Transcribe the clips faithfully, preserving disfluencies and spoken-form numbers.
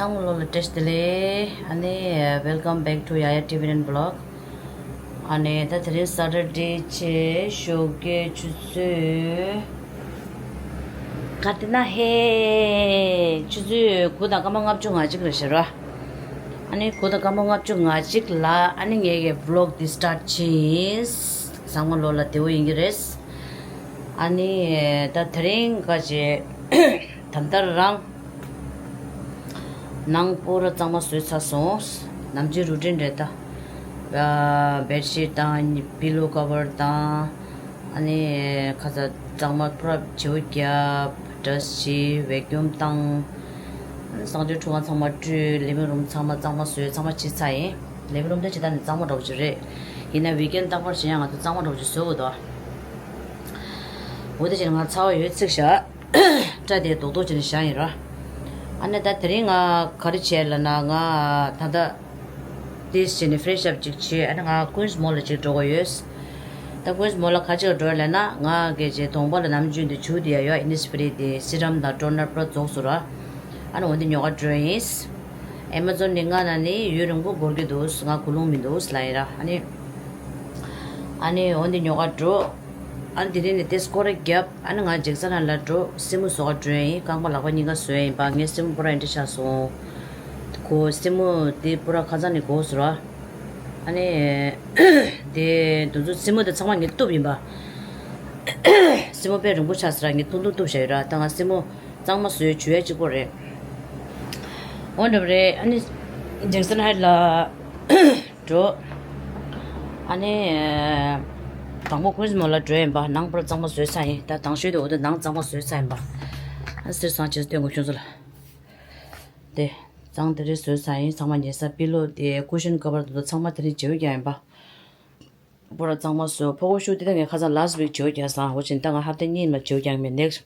ཚང་མ་ལོ་ལ་བཀྲ་ཤིས་བདེ་ལེགས། ཨ་ནི། Welcome back to Yaya T V and Vlog. ཨ་ནི་ད་དེ་རིང་Saturday བྱས། ཞོགས་ཀས་ཆུ་ཚོད་ག་དེ་ན་ཧེ། ཆུ་ཚོད་དགུ་དང་སྐར་མ་ལྔ་བཅུ་ང་གཅིག་རེད་ཤག་ར། ཨ་ནི་དགུ་དང་སྐར་མ་ལྔ་བཅུ་ང་གཅིག་ལ་ཨ་ནི་ངེད་ཀྱི་Vlog་འདི་start་བྱས་ཡིན། ཚང་མ་ལོ་ལ་བདེ་པོ་ཡིན་གྱི་རེད། ཨ་ནི་ད་དེ་རིང་ག་ཅེ་ད་ལྟ་རང་ནང་པུ་ར་གཙང་མ་བཟོས་ཚར་སོང་། ནམ་རྒྱུན་routine་རེད་ད། bedsheet་དང་pillow cover་དང་། ཨ་ནི་ཁ་ཚ་གཙང་མ་པུ་ར་བྱེའུ་རྒྱབ། dust་བྱས། vacuum་བཏང་། ཨ་ནི་གསང་སྤྱོད་ཁྲུས་ཁང་ཚང་མ་བཀྲུས། living room་ཚང་མ་གཙང་མ་བཟོས། ཚང་མ་བྱས་ཚར་ཡིན། living room་དེ་ཇི་ལྟར་ནས་གཙང་མ་འདྲ་པོ་ཅིག་རེད། ཡིན་ན་weekend་རྟག་པར་བྱས་ཡང་ང་ཚོ་གཙང་མ་འདྲ་པོ་ཅིག་བཟོ་དགོས་འདུག་འོ་དེ་བྱས་ན་ང་ཚ་བ་ཡོད་ཚིག་བཞག་སྐྲ་དེ་རྡོག་རྡོག་བྱས་ནས་བཞག་ཡིན་ར། ཨ་ནི་ད་དེ་རིང་ང་ག་རེ་བྱས་ལབ་ན། ང་ད་ལྟ་ཏིས་བྱས་ནས་fresh up་ཅིག་བྱས། ཨ་ནི་ང་Queens Mall་ལ་ཅིག་འགྲོ་དགོས་ཡོད། ད་Queens Mall་ལ་ག་ཅིག་འགྲོ་ལབ་ན། ང་གི་ཅིག་གདོང་པ་ལ་ནམ་རྒྱུན་དུ་བྱུག་དེ་ཡ་ཡོད། Innisfree་དེ་serum་དང་toner་པུ་ར་རྫོགས་སོང་ར། ཨ་ནི་འོ་འདི་ཉོ་ག་འགྲོ་ཡིན། Amazon་ནས་མངགས་ན་ནི་ཡུན་རིང་པོ་འགོར་གྱི་འདུག་ང་ཀུན་སློང་མི་འདུག་ལབ་ཡིན་ར། ཨ་ནི། ཨ་ནི་འོ་འདི་ཉོ་ག་འགྲོ། ཨ་ནི་དེ་རིང་ནས་དེ་སྐོར་ར་བརྒྱབ། ཨ་ནི་ང་ཇེག་སན་ཧའེཊ་ལ་འགྲོ། སྲིན་མོ་བཟོ་ག་འགྲོ་ཡིན། རྐང་པ་ལག་པ་གཉིས་ཀ་བཟོས་ཡིན་པ། ངའི་སྲིན་མོ་པུ་ར་འདི་འདྲ་ཆགས་སོང་། ཁོ་སྲིན་མོ་དེ་པུ་ར་ཁ་སང་ནས་འགོ་བཟོས་ར། ཨ་ནི། དེ་དུས་ཚོད་སྲིན་མོ་དེ་ཚང་མ་ངས་གཏུབ་ཡིན་པ། སྲིན་མོ་དཔེ་རིང་པོ་ཆགས་སོང་ར། ངས་ཐུང་ཐུང་གཏུབ་བཞག་ཡོད་ར། ད་ང་སྲིན་མོ་གཙང་མ་བཟོས་བྱུག་ཡ་གཅིག་པོ་རེད། འོ་འདྲ་པོ་རེད། ཨ་ནི་ཇེག་སན་ཧའེཊ་ལ་འགྲོ། ཨ་ནི་དང་པོ་Queens Mall་ལ་འགྲོ་ཡིན་པ། ནང་པུ་ར་གཙང་མ་བཟོས་ཚར་ཡིན། ད་དང་ཤོས་དེ་འོ་དེ་ནང་གཙང་མ་བཟོས་ཚར་ཡིན་པ། ཨ་གསེར་སྲང་ཆེ་སྟོན་དགོས་བྱུང་སོང་ལ། དེ་གཙང་དེ་རིང་བཟོས་ཚར་ཡིན། ཚང་མ་ཉལ་ས་པི་ལོ་དེ་ཀུ་ཤན་ཀ་བར་དེ་ཚོ་ཚང་མ་དེ་རིང་བྱེའུ་རྒྱག་ཡིན་པ། པུ་ར་གཙང་མ་བཟོས། ཕོ་བོ་ཤུ་དེ་ད་ངས་ཁ་སང་last week་བྱེའུ་རྒྱག་སོང་། འོ་ཕྱིན་ད་ང་ཧབ་ཏ་གཉིས་ལ་བྱེའུ་རྒྱག་མེད། next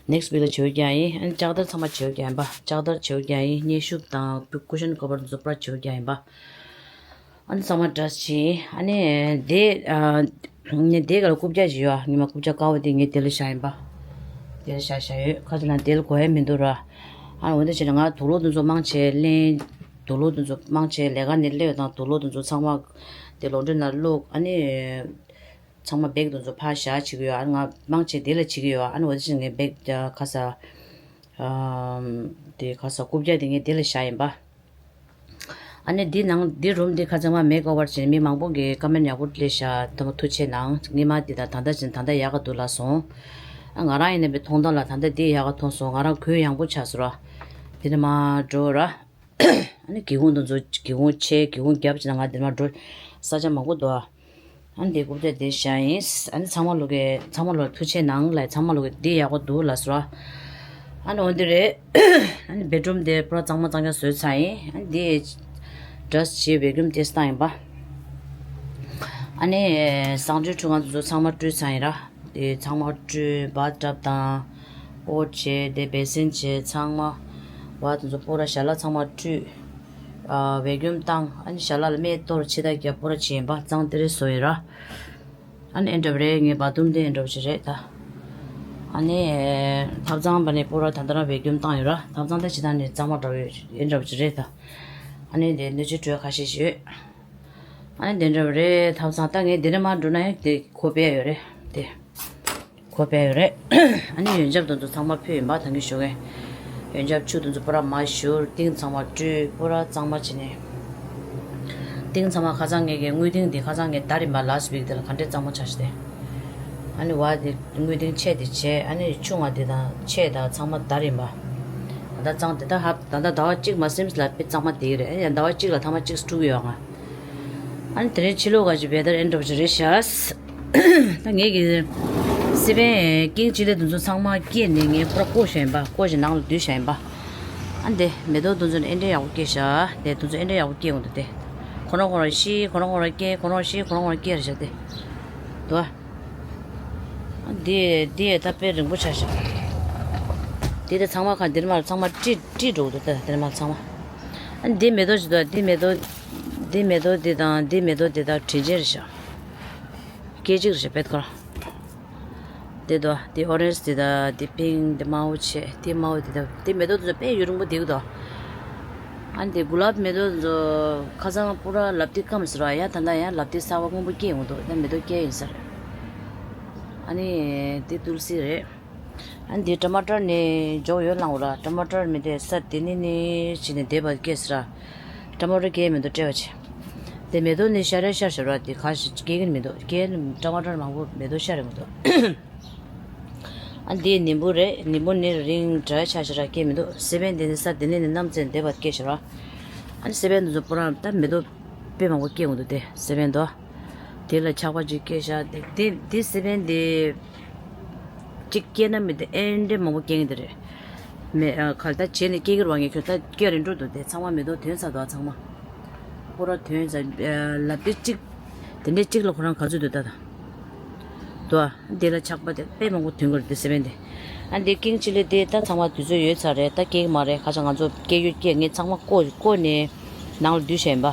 next week་ལ་བྱེའུ་རྒྱག་ཡིན། ཨ་ནི་ལྕགས་དར་ཚང་མ་བྱེའུ་རྒྱག་ཡིན་པ། ལྕགས་དར་བྱེའུ་རྒྱག་ཡིན། སྙེ་ཤུབས་དང་ཀུ་ཤན་ཀ་བར་དེ་ཚོ་པུ་ར་བྱེའུ་རྒྱག་ཡིན་པ། ཨ་ནི་ཚང་མ་འདྲ་ཞིག་ཨ་ནི་དེ་ཨ་ནི་དེ་ག་ལ་རྐུབ་བཀྱག་ཞིག་ཡོད། ཨ་ཉི་མ་རྐུབ་བཀྱག་དཀར་པོ་དེ་ངས་དེ་ལ་བཞག་ཡིན་པ། དེ་ལ་བཞག་བཞག་ཡོད། ཁ་ཅིག་ལ་དེ་ལ་གོ་ཡ་མི་འདུག་ར། ཨ་ནི་འོ་འདི་བྱས་ནས་ང་དུག་ལོག་དེ་ཚོ་མང་ཆེ་ལེན། དུག་ལོག་དེ་ཚོ་མང་ཆེ་ལས་ཀ་ནས་སླེབས་དང་དུག་ལོག་དེ་ཚོ་ཚང་མ་དེ་ལོ་འདྲེ་ནང་བླུགས། ཨ་ནི་ཚང་མ་བེག་དེ་ཚོ་ཕར་བཞག་བྱེད་ཀྱི་ཡོད། ཨ་ནི་ང་མང་ཆེ་དེ་ལ་བྱེད་ཀྱི་ཡོད། ཨ་ནི་འོ་འདི་བྱས་ནས་ངས་བེག་ཁ་ས་དེ་ཁ་ས་རྐུབ་བཀྱག་དེ་ངས་དེ་ལ་བཞག་ཡིན་པ། ཨ་ནི་འདི་ནང་འདི་རུམ་འདི་ཁ་ཚང་མ་མེག་ཨོ་ཝར་བྱས་ནས་མི་མང་པོ་གིས་ཀོ་མེན་ཡག་པོ་སླེབས་ཤག་ད་མ་ཐུགས་རྗེ་གནང་། སྔོན་མ་འདི་དང་ད་ལྟ་བཞིན་ད་ལྟ་ཡག་ག་འདུག་ལབ་སོང་། ཨ་ང་རང་ཡིན་ན་པའི་མཐོང་སྟངས་ལ་ད་ལྟ་འདི་ཡག་ག་མཐོང་སོང་། ང་རང་གོས་ཡངས་པོ་ཆགས་སོང་ར། འདི་ནས་མར་འགྲོ་ར། ཨ་ནི་སྒེའུ་ཁུང་དེ་ཚོ་སྒེའུ་ཁུང་ཕྱེ། སྒེའུ་ཁུང་རྒྱབ་བྱས་ན་ང་འདི་ནས་མར་འགྲོ། ས་ཆ་མང་པོ་འདུག་ཨ། ཨ་ནི་དེ་རྐུབ་བཀྱག་དེ་བཞག་ཡིན། ཨ་ནི་ཚང་མ་ལོ་གི་ཚང་མ་ལོ་ཐུགས་རྗེ་གནང་ལབ། ཚང་མ་ལོ་གི་འདི་ཡག་པོ་འདུག་ལབ་སོང་། ཨ་ནི་འོ་འདི་རེད། ཨ་ནི་བེད་རུམ་དེ་པུ་ར་གཙང་མ་གཙང་རྐྱང་བཟོས་ཚར་ཡིན། ཨ་ནི་འདི་ཌ་སི་ཊི་བྱས་བེ་ཀུམ་དེ་བཏང་ཡིན་པ། ཨ་ནི་གསང་སྤྱོད་ཁྲུས་ཁང་དེ་ཚོ་ཚང་མ་བཀྲུས་ཚར་ཡིན་ར། དེ་ཚང་མ་བཀྲུས། བཱཐ་ཊབ་དང་། ཨོ་བྱས། དེ་བེ་སིན་བྱས། ཚང་མ་བཱཐ་དེ་ཚོ་པུ་ར་ཞལ་ལག་ཚང་མ་བཀྲུས། ཨ་བེ་ཀུམ་བཏང་། ཨ་ནི་ཞལ་ལག་ལ་མེ་གཏོར་ཕྱི་ཐག་རྒྱབ་པུ་ར་བྱས་ཡིན་པ། གཙང་དེ་རེ་བཟོས་ཡིན་ར། ཨ་ནི་ཨེ་འདྲ་བ་རེད། ངའི་བཱཐ་རུམ་དེ་ཨེ་འདྲ་བ་ཞིག་རེད་ད། ཨ་ནི་ཐབ་ཚང་པ་ནས་པུ་ར་ད་ལྟ་རང་བེ་ཀུམ་བཏང་ཡོད་ར། ཐབ་ཚང་དེ་ཕྱི་ཐག་ནས་གཙང་མ་འདྲ་བོ་ཨེ་འདྲ་བ་ཞིག་རེད་ད། ཨ་ནི་དེ་སྣོད་ཆས་དྲོད་ཁ་ཤས་ཤིག་ཡོད། ཨ་ནི་དེ་འདྲ་བ་རེད། ཐབ་ཚང་ད་ངས་འདི་ནས་མར་འགྲོ་ན་ཡང་དེ་གོ་བས་ཡོད་རེད་དེ། གོ་བས་ཡོད་རེད། ཨ་ནི་ཡོན་ཆབ་དེ་ཚོ་ཚང་མ་ཕུལ་ཡིན་པ། ད་གིན་ཞུ་གི་ཡོན་ཆབ་ཆུ་དེ་ཚོ་པུ་ར་མར་བཞུར། ཏིང་ཚང་མ་བཀྲུས། པུ་ར་གཙང་མ་བྱས་ནས། ཏིང་ཚང་མ་ཁ་སང་ངས་ཀྱི་དངུལ་ཏིང་དེ་ཁ་སང་ངས་བརྡར་ཡིན་པ། ལཱ་སི་ཊི་ཝིག་དེ་ལ་ག་འདྲས་གཙང་མ་ཆགས་ཤག་དེ། ཨ་ནི་བ་དེ་དངུལ་ཏིང་ཆེ་དེ་བྱས། ཨ་ནི་ཆུང་བ་དེ་དང་ཆེ་དང་ཚང་མ་བརྡར་ཡིན་པ། ད་ལྟ་གཙང་དེ་ད་ཧབ་ད་ལྟ་ཟླ་བ་གཅིག་མ་ཟིན་ལ་དཔེ་གཙང་མ་དེ་རེད། ཨ་ནི་ཟླ་བ་གཅིག་ལ་ཐ་མ་གཅིག་སྤྲུག་ཡོད་ང་། ཨ་ནི་དེ་རིང་ཕྱི་ལོགས་ག་ཅིག་བེ་དར་ཨེ་འདྲ་བ་ཅིག་རེད་ཤག་ད་ངས་ཀྱི་སི་པན་ཀིང་ཅི་ལི་དེ་ཚོ་ཚང་མ་སྐྱེས་ནས་ངས་པུ་ར་བཀོག་བཞག་ཡིན་པ། བཀོག་བཞག་ནང་ལ་བསྡུས་བཞག་ཡིན་པ། ཨ་འདི་མེ་ཏོག་དེ་ཚོ་ནི་ཨེ་འདྲ་ཡག་པོ་སྐྱེས་ཤག་དེ་དེ་ཚོ་ཨེ་འདྲ་ཡག་པོ་སྐྱེས་འོང་འདུག་དེ་ཁོ་རང་ཁོ་རང་ཤི། ཁོ་རང་ཁོ་རང་སྐྱེ། ཁོ་རང་ཤི། ཁོ་རང་ཁོ་རང་སྐྱེ་རེད་ཤག་དེ། དུ་བ། ཨ་འདི་འདི་ད་དཔེ་རིང་པོ་ཆགས་ཤག་འདི་དེ་ཚང་མ་ཁ་འདིར་མར་ཚང་མ་བཀྲུས་བཀྲུས་འགྲོ་འདུག་དེ་འདིར་མར་ཚང་མ། ཨ་འདི་མེ་ཏོག་ཅིག་འདུག་འདི་མེ་ཏོག་འདི་མེ་ཏོག་འདི་དང་འདི་མེ་ཏོག་འདི་དག་དྲིན་ཅན་རེད་ཤག་སྐད་ཅིག་རེད་ཤག་དཔེ་ཁོ་རང་ དེ་དོ་དེ་ཨོ་རེན་ཇི་དེ་དང་དེ་པིང་དེ་དམར་པོ་བྱས་དེ་དམར་པོ་དེ་དང་དེ་མེ་ཏོག་དེ་ཚོ་དཔེ་ཡུན་རིང་པོ་བསྡད་ཀྱི་འདུག་ཨ་ནི་དེ་གུ་ལབ་མེ་ཏོག་དེ་ཚོ་ཁ་སང་པུ་ར་ལབ་དེ་སྐམ་ཟེར་བ་ཡ། ད་ལྟ་ཡང་ལབ་དེ་གསར་པ་སྔོན་པོ་སྐྱེས་ཡོང་འདུག་ད་མེ་ཏོག་སྐྱེས་ཡིན་ས་རེད། ཨ་ནི་དེ་ཏུལ་སི་རེད། ཨ་ནི་དེ་ཊ་མ་ཊར་ནས་འཇོག་ཡོད་ལང་བ་ར། ཊ་མ་ཊར་མི་དེ་ས་དེ་ནི་ནི་བྱས་ནས་བསྡད་པ་སྐྱེས་ས་ར། ཊ་མ་ཊར་སྐྱེས་མི་འདུག་སྤྲད་པ་བྱས། དེ་མེ་ཏོག་ནི་ཤར་རེ་ཤར་ཤར་བ་དེ་ག་ཞིག་སྐྱེ་གིན་མི་འདུག་སྐྱེ་ཊ་མ་ཊར་མང་པོ་མེ་ཏོག་ཤར་རེ་མི་འདུག་ཨ་འདི་ནིམ་བུ་རེད། ནིམ་བུ་ནི་རིང་དྲག་ཆ་ཤར་ར་སྐྱེ་མི་འདུག་སེ་བན་དེ་ནི་ས་དེ་ནི་ནི་གནམ་ཚེ་འདེབས་པ་སྐྱེ་ཤར་བ། ཨ་ནི་སེ་བན་དེ་ཚོ་པོ་རང་ད་མེ་ཏོག་དཔེ་མང་པོ་སྐྱེ་འོང་འདུག་དེ་སེ་བན་དོ། དེ་ལ་ཆག་པ་ཅིག་སྐྱེ་ཤག་དེ་དེ་དེ་སེ་བན་དེ། གཅིག་སྐྱེས་ན་མི་དེ་ཨེ་འདྲས་མང་པོ་སྐྱེ་གི་དེ་རེད། མེ་ཨ་ག་ལ་ད་བྱས་ནས་སྐྱེ་གི་རེད་བ། ངས་ཁྱོད་ད་སྐྱེ་རན་འགྲོ་འདུག་དེ་ཚང་མ་མེ་ཏོག་ཐོན་ཚར་འདུག་ཚང་མ། པོ་ར་ཐོན་ཚར། ལབ་དེ་གཅིག་དེ་འདྲས་གཅིག་ལ་ཁོ་རང་ག་ཚོད་འདུག་ད་ད། འདུག་ཨ། དེ་ལ་ཆག་པ་དེ་དཔེ་མང་པོ་ཐོན་གི་རེད་དེ་སེ་བན་དེ། ཨ་འདི་ཀིང་ཆི་ལི་དེ་ད་ཚང་མ་དུས་ཚོད་ཡོལ་ཚར་རེད། ད་སྐྱེ་གི་མ་རེད། ཁ་ཆ་ང་ཚོ་སྐྱེ་ཡོད་སྐྱེ་ངས་ཚང་མ་བརྐོ་བརྐོ་ནས་ནང་ལ་བསྡུས་བཞག་ཡིན་པ།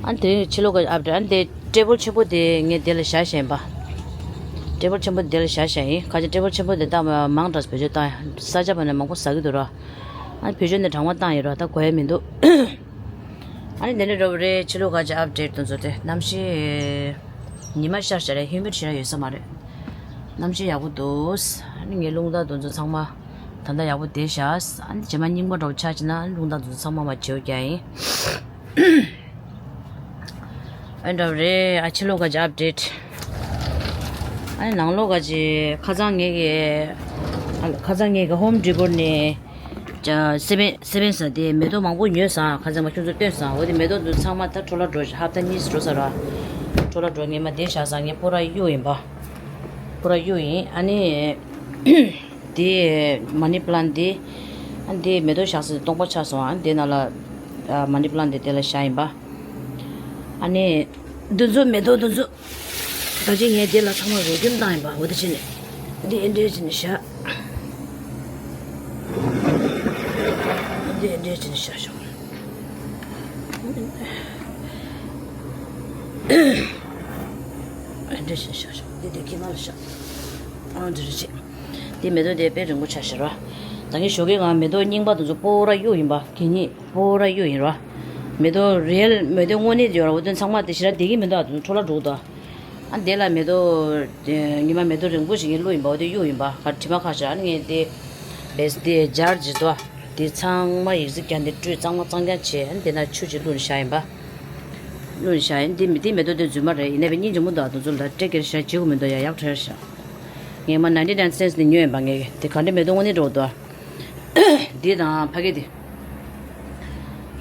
ཨ་དེ་རིང་ཕྱི་ལོགས་ཀྱི་ཨབ་ཌེཊ། ཨ་དེ་ཊེ་བལ་ཆེན་པོ་དེ་ངས་དེ་ལ་བཞག་བཞག་ཡིན་པ། ཊེ་བལ་ཆེན་པོ་དེ་ལ་བཞག་བཞག་ཡིན། ཁ་ཆ་ཊེ་བལ་ཆེན་པོ་དེ་ད་མ་མང་དྲགས་བེད་སྤྱོད་བཏང་ཡ། ས་ཆ་བ་ནས་མང་པོ་ཟ་གི་འདུག་ར། ཨ་བེད་སྤྱོད་ནས་གྲང་མོ་བཏང་ཡོད་ར། ད་གོ་ཡ་མི་འདུག་ཨ་ནི་དེ་འདྲ་འདྲ་པོ་རེད། ཕྱི་ལོགས་ཁ་ཆ་ཨབ་ཌེཊ་དེ་ཚོ་དེ། གནམ་གཤིས་ཉི་མ་ཤར་ཤར་རེད། ཧིའུ་མིཌ་ཞེ་དྲག་ཡོད་ས་མ་རེད། གནམ་གཤིས་ཡག་པོ་འདུག་ཨ་ནི་ངའི་རླུང་རྟ་དེ་ཚོ་ཚང་མ་ད་ལྟ་ཡག་པོ་བསྡད་ཤག་ཨ་ནི་རྗེས་མ་རྙིང་པ་འདྲ་པོ་ཆགས་ཀྱི་ན་རླུང་རྟ་དེ་ཚོ་ཚང་མ་མར་བརྗེ་པོ་རྒྱག་ཡིན། ཨ་འདྲ་པོ་རེད། ཨ་ཕྱི་ལོགས་ཁ་ཆ་ཨབ་ཌེཊ། ཨ་ནི་ནང་ལོགས་ཁ་ཆ་ཁ་སང་ངེད་ཀྱི་ཨ་ཁ་སང་ངེད་ཀྱི་ཧོམ་ཌི་པོ་ནས་ཅ་སེ་བན་སེ་བན་ཟེར་དེ་མེ་ཏོག་མང་པོ་ཉོས་སོང་། ཁ་སང་མ་ཁྱོད་ཚོ་སྟོན་སོང་། འོ་དེ་མེ་ཏོག་འདི་ཚང་མ་ད་འཕྲོ་བརླག་འགྲོ། ཧབ་ཏ་གཉིས་འགྲོ་ས་ར། འཕྲོ་བརླག་འགྲོ། ངས་མར་དེ་བཞག་སོང་། ངས་པོ་ར་གཡུག་ཡིན་པ། པོ་ར་གཡུག་ཡིན། ཨ་ནི་དེ་མ་ནི་པ་ལན་དེ། ཨ་དེ་མེ་ཏོག་བཞག་ས་སྟོང་པ་ཆགས་སོང་། ཨ་དེ་ནང་ལ་ཨ་མ་ནི་པ་ལན་དེ་དེ་ལ་བཞག་ཡིན་པ། ཨ་ནི་འདི་ཚོ་མེ་ཏོག་འདི་ཚོ་ད་ཅི་ངས་དེ་ལ་ཚང་མ་རོ་སྐྱོན་བཏང་ཡིན་པ། འོ་དེ་བྱས་ནས་འདི་ཨེ་འདྲས་བྱས་ནས་བཞག་འདི་ཨེ་འདྲས་བྱས་ནས་བཞག་ཤོག་ཨེ་འདྲས་བྱས་ནས་བཞག་ཤོག་འདི་དེ་ཁྱི་མ་ལ་བཞག་ཨང་འདི་རེ་བྱེད། འདི་མེ་ཏོག་དེ་དཔེ་རིང་པོ་ཆགས་ཤག་ར། ད་ངས་ཞོགས་ཀས་ང་མེ་ཏོག་རྙིང་པ་དེ་ཚོ་པོ་ར་གཡུག་ཡིན་པ། གད་སྙིགས་པོ་ར་གཡུག་ཡིན་ར། མེ་ཏོག་རེལ་མེ་ཏོག་དངོས་གནས་ཡོད་ར། འོ་དེ་ཚང་མ་དེ་ཞེ་དྲག་བསྡད་ཀྱི་མི་འདུག་ཨ་དེ་ཚོ་འཕྲོ་བརླག་འགྲོ་གི་འདུག་ཨ་དེ་ལ་མེ་ཏོག་ཉི་མ་མེ་ཏོག་རིང་པོ་ཞིག་ངས་བླུགས་ཡིན་པ། འོ་དེ་གཡུག་ཡིན་པ། ག་དྲི་མ་ཁ་ཤས། ཨ་ནི་ངས་དེ་བེས་དེ་ཇར་ཇི་དོ། དེ་ཚང་མ་ཡིག་གཟུགས་རྒྱན་དེ་བཀྲུས་གཙང་མ་གཙང་རྐྱང་བྱས། ཨ་ནི་དེ་ན་ཆུ་ཅིག་བླུགས་ནས་བཞག་ཡིན་པ། བླུགས་ནས་བཞག་ཡིན། དེ་མི་དེ་མེ་ཏོག་དེ་རྫུན་མ་རེད། ཡིན་ནའི་དཔེ་སྙིང་རྗེ་མོ་འདུག་ཨ་དེ་ཚོ་ལ་སྤྲད་སྐྱེལ་བྱས་བྱེད་དགོས་མི་འདུག་ཡ་ཡག་བྲལ་ཤག་ངས་མ་ནའིན་ཊི་ནའིན་སེན་ཊི་ནས་ཉོས་ཡིན་པ། ངས་དེ་ག་འདྲ་མེ་ཏོག་དངོས་གནས་འགྲོ་འདུག་ཨ། འདི་དང་ཕ་གི་དེ།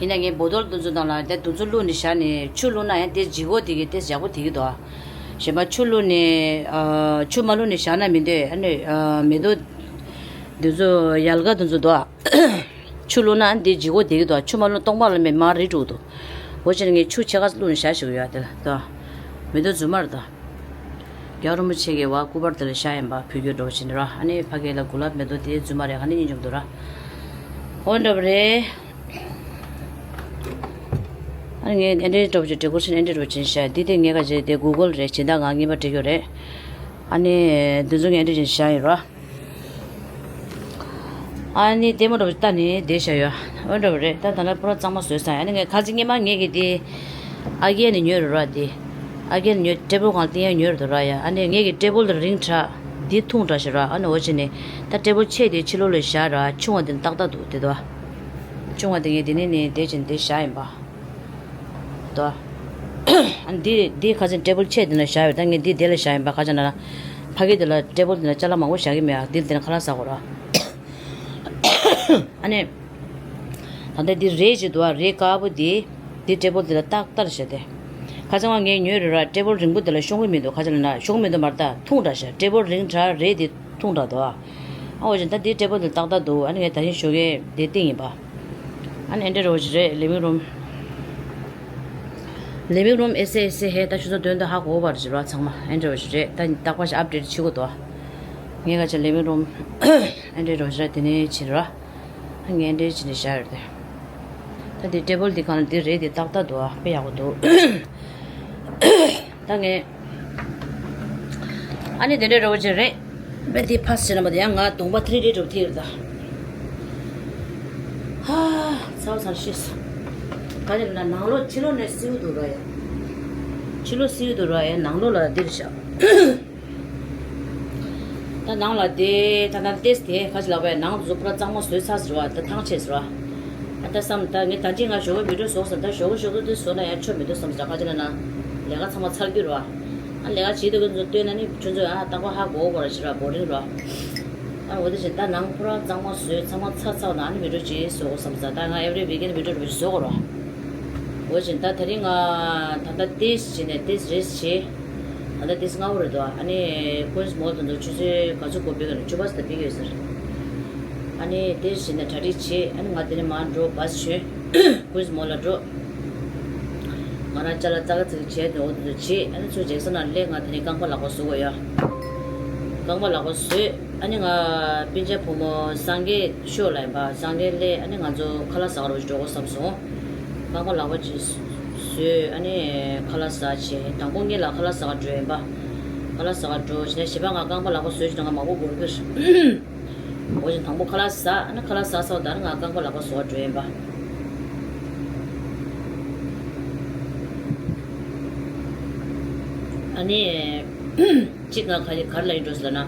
ཡིན་ན་ངས་བོ་ཏོལ་དེ་ཚོ་ནང་ལ་དེ་དེ་ཚོ་བླུགས་ནས་བཞག་ནས་ཆུ་བླུགས་ན་ཡང་དེ་ལྗིད་ཁོག་དེ་གི་དེ་ཡག་པོ་དེ་གི་འདུག་ཨ། གཞན་པ་ཆུ་བླུགས་ནས་ཨ་ཆུ་མ་བླུགས་ནས་བཞག་ན་མི་འདོད། ཨ་ནི་ཨ་མེ་ཏོག་དེ་ཚོ་ཡལ་ག་དེ་ཚོ་འདུག་ཨ། ཆུ་བླུགས་ན་དེ་ལྗིད་ཁོག་དེ་གི་འདུག་ཨ། ཆུ་མ་བླུགས་སྟོང་པ་ལ་མེ་མར་རིལ་འགྲོ་གི་འདུག་འོ་བྱས་ནས་ངས་ཆུ་ཕྱེད་ཀ་བླུགས་ནས་བཞག་བཞག་གི་ཡོད། དེ་ལ་འདུག་ཨ། མེ་ཏོག་རྫུན་མ་རེད་ད། རྒྱལ་བ་རིན་པོ་ཆེ་གི་བ་སྐུ་པར་དེ་ལ་བཞག་ཡིན་པ། ཕུལ་རྒྱུ་འགྲོ་བཞིན་ར། ཨ་ནི་ཕ་གི་ལ་གུ་ལབ་མེ་ཏོག་དེ་རྫུན་མ་རེད། ཨ་ནི་སྙིང་རྗེ་མོ་འདུག་ར། འོ་འདྲ་པོ་རེད། ཨ་ནི་ངས་ཨེ་འདྲ་འདྲ་པོ་ཅིག་ཌེ་ཀོ་རེ་ཤན་ཨེ་འདྲ་འདྲ་པོ་ཅིག་བྱས། འདི་དེ་ངས་ག་བྱས་དེ་གུ་གལ་རེད། སྦྱིན་བདག་ང་རྔན་པ་སྤྲད་རྒྱུ་རེད། ཨ་ནི་འདི་ཚོ་ངས་ཨེ་འདྲ་ཅིག་བཞག་ཡིན་ར། ཨ་ནི་ལྟད་མོ་འདྲ་པོ་ལྟ་ནས་བསྡད་བཞག་ཡོད། འོ་འདྲ་པོ་རེད། ད་ད་ལྟ་པུ་ར་གཙང་མ་བཟོས་སོང་། ཨ་ནི་ངས་ཁ་ཅིག་སྔོན་མ་ངས་ཀྱི་དེ་ཨ་རྒན་ནས་ཉོས་རེད་ར། དེ་ཨ་རྒན་ནས་ཉོས། ཊེ་བལ་སྒང་ལ་བཏིང་ཡ་ཉོས་རེད་ར་ཡ། ཨ་ནི་ངས་ཀྱི་ཊེ་བལ་དེ་རིང་དྲགས། དེ་ཐུང་དྲགས་ཤག་ར། ཨ་ནི་འོ་བྱས་ནས་ད་ཊེ་བལ་ཆེ་དེ་ཕྱི་ལོགས་ལ་བཞག་ར། ཆུང་བ་དེ་ཏག་ཏག་འདུག་དེ་དོ། ཆུང་བ་དེ་ངས་དེ་ནས་ནས་དེ་བྱས་ནས་དེ་བཞག་ཡིན་པ། དོ། ཨ་ནི་འདི་འདི་ཁ་སང་ཊེ་བལ་ཆེ་དེ་ན་བཞག་ཡོད། ད་ངས་འདི་དེ་ལ་བཞག་ཡིན་པ། ཁ་ཅིག་ན་ཕ་གི་དེ་ལ་ཊེ་བལ་དེ་ན་ཅ་ལག་མང་པོ་བཞག་གི་མེད་ཨ། འདི་དེ་ན་ཁ་ལག་ཟ་དགོས་ར། ཨ་ནི་ད་ལྟ་འདི་རེད་ཅིག་འདུག་ཨ། རེད་དཀར་པོ་འདི། འདི་ཊེ་བལ་དེ་ལ་ཏག་ཏག་བཞག་སྟེ། ཁ་སང་བ་ངས་ཉོས་རེད་ར། ཊེ་བལ་རིང་པོ་དེ་ལ་ཤོང་གི་མི་འདུག་ཁ་ཅིག་ན་ཤོང་གི་མི་འདུག་མ་རེད་ད། ཐུང་དྲགས་ཤག་ཊེ་བལ་རིང་དྲགས་རེད་དེ། ཐུང་དྲགས་འདུག་ཨ། ཨ་འོ་ཅིག་ད་འདི་ཊེ་བལ་དེ་ཏག་ཏག་འདུག་ཨ་ནི་ངས་ད་གིན་ཞོགས་ཀས་དེ་བཏིང་ཡིན་པ། ཨ་ནི་ཨེ་འདྲ་རོ་ཞིག་རེད། ལི་ཝིང་རུམ། ལི་ཝིང་རུམ་ཨེ་སེ་ཨེ་སེ་ཧེ། ད་ཆུ་ཚོད་བདུན་དང་ཧ་གོ་བར་ཞིག་ར། ཚང་མ་ཨེ་འདྲ་རོ་ཞིག་རེད། ད་རྟག་པར་ཞིག་ཨབ་ཌེཊ་བྱེད་དགོས་འདུག་ངས་ག་ཅིག་ལི་ཝིང་རུམ་ཨེ་འདྲ་རོ་ཞིག་རེད། དེ་ནས་ཕྱིན་ར། ངས་འདྲེ་བྱས་ནས་བཞག་ཡོད་རེད། ད་དེ་ཊེ་བལ་འདི་གང་ལ་འདི་རེད། དེ་ཏག་ཏག་འདུག་ཨ། དཔེ་ཡག་པོ་འདུག་ད་ངས་ ཨ་ནི་དེ་འདྲའི་རོ་ཅིག་རེད། བེ་དེ་ཕ་སི་བྱས་ན་མ་དེ་ཡང་ང་གདོང་པ་ཐིག་རེ་རེ་འགྲོ་ཐིག་རེ་ད། ཧ། ཚ་བ་ཚ་ཤེས། ག་རེ་ལ་ནང་ལོགས་ཕྱི་ལོགས་ནས་སིའུ་འདུག་ར་ཡ། ཕྱི་ལོགས་སིའུ་འདུག་ར་ཡ། ནང་ལོགས་ལ་འདིར་བཞག་ད་ནང་ལ་དེ་ད་ད་ཏེས་དེ་ག་ཅི་ལབ་པས། ནང་དུ་པུ་ར་གཙང་མ་བཟོས་ཚར་ཟེར་བ། ད་ཐང་ཆད་ཟེར་བ། ཨ་ད་བསམ། ད་ངས་ད་ཅི་ང་ཞོགས་པའི་བི་ཌིའོ་བཟོ་བསམ། ད་ཞོགས་པ་ཞོགས་པ་དུས་བཟོ་ན་ཡང་ཆོ་མི་འདུག་བསམ་ཟེར། ག་ཅི་ལབ་ན་ལས་ཀ་ཚང་མ་ཚར་རྒྱུ་རེད་བ། ཨ་ལས་ཀ་བྱེད་དུས་ཁྱོད་ཚོ་ལྟོས་ན་ནི་ཁྱོད་ཚོས་ཨ་རྟག་པར་ཧ་གོ་གོ་ར་ཞིག་ར། བོ་རིང་ར། ཨ་འོ་དེ་བཞིན་ད་ནང་པུ་ར་གཙང་མ་བཟོས་ཚང་མ་ཚར་ཚར་ན་ཨ་ནི་བི་ཌིའོ་ཅིག་བཟོ་དགོས་བསམ་ཟེར། ད་ང་every weekend་བི་ཌིའོ་རུ་བཟོ་དགོས་ར། འོ་བཞིན་ད་དེ་རིང་ང་ད་ལྟ་ཏེས་བྱས་ནས་ཏེས་རེས་བྱས། ད་ལྟ་ཏེས་སྔ་པོ་རེད་དོ། ཨ་ནི་ཀུན་སི་མོལ་དུ་འགྲོ། ཆུ་ཚོད་ག་ཚོད་གོ་བི་ག་ནས་བཅུ་པ་ཙམ་ད་བི་ཡོད་ཟེར། ཨ་ནི་ཏེས་བྱས་ནས་གྲ་སྒྲིག་བྱས། ཨ་ནི་ང་དེ་ནས་མར་འགྲོ། བྷ་སི་བྱོན། ཀུན་སི་མོལ་ལ་འགྲོ། ང་རང་ཅ་ལག་ཙག་ཙིག་བྱས་ཏེ་འོ་དེ་ཚོ་བྱས། ཨ་ནི་ཚུར་ཇེག་སན་ལ་སླེབས། ང་དེ་ནས་རྐང་པ་ལག་པ་བཟོ་དགོས་ཡ། རྐང་པ་ལག་པ་བཟོས། ཨ་ནི་ང་སྤུན་ཀྱག་བུ་མོ་སངས་རྒྱས་ཤོག་ལ་ཡིན་པ། སངས་རྒྱས་སླེབས། ཨ་ནི་ང་ཚོ་ཁ་ལག་ཟ་ག་རུ་འགྲོ་དགོས་བསམ་སོང་། རྐང་པ་ལག་པ་ཅིག་བཟོས། ཨ་ནི་ཁ་ལག་ཟ་བྱས། དང་པོ་ངེད་ལ་ཁ་ལག་ཟ་ག་འགྲོ་ཡིན་པ། ཁ་ལག་ཟ་ག་འགྲོ་བྱས་ནས་བྱས་པ་ང་རྐང་པ་ལག་པ་བཟོས་བྱས་ང་མང་པོ་འགོར་གི་རེད། འོ་བྱས་དང་པོ་ཁ་ལག་ཟ། ཨ་ནི་ཁ་ལག་ཟ་ཚར་བ་དང་ང་རྐང་པ་ལག་པ་བཟོ་བར་འགྲོ་ཡིན་པ། ཨ་ནི་གཅིག་ང་ག་རེ་ག་རེ་ལབ་ཡིན་འགྲོ་ཟེར་ན།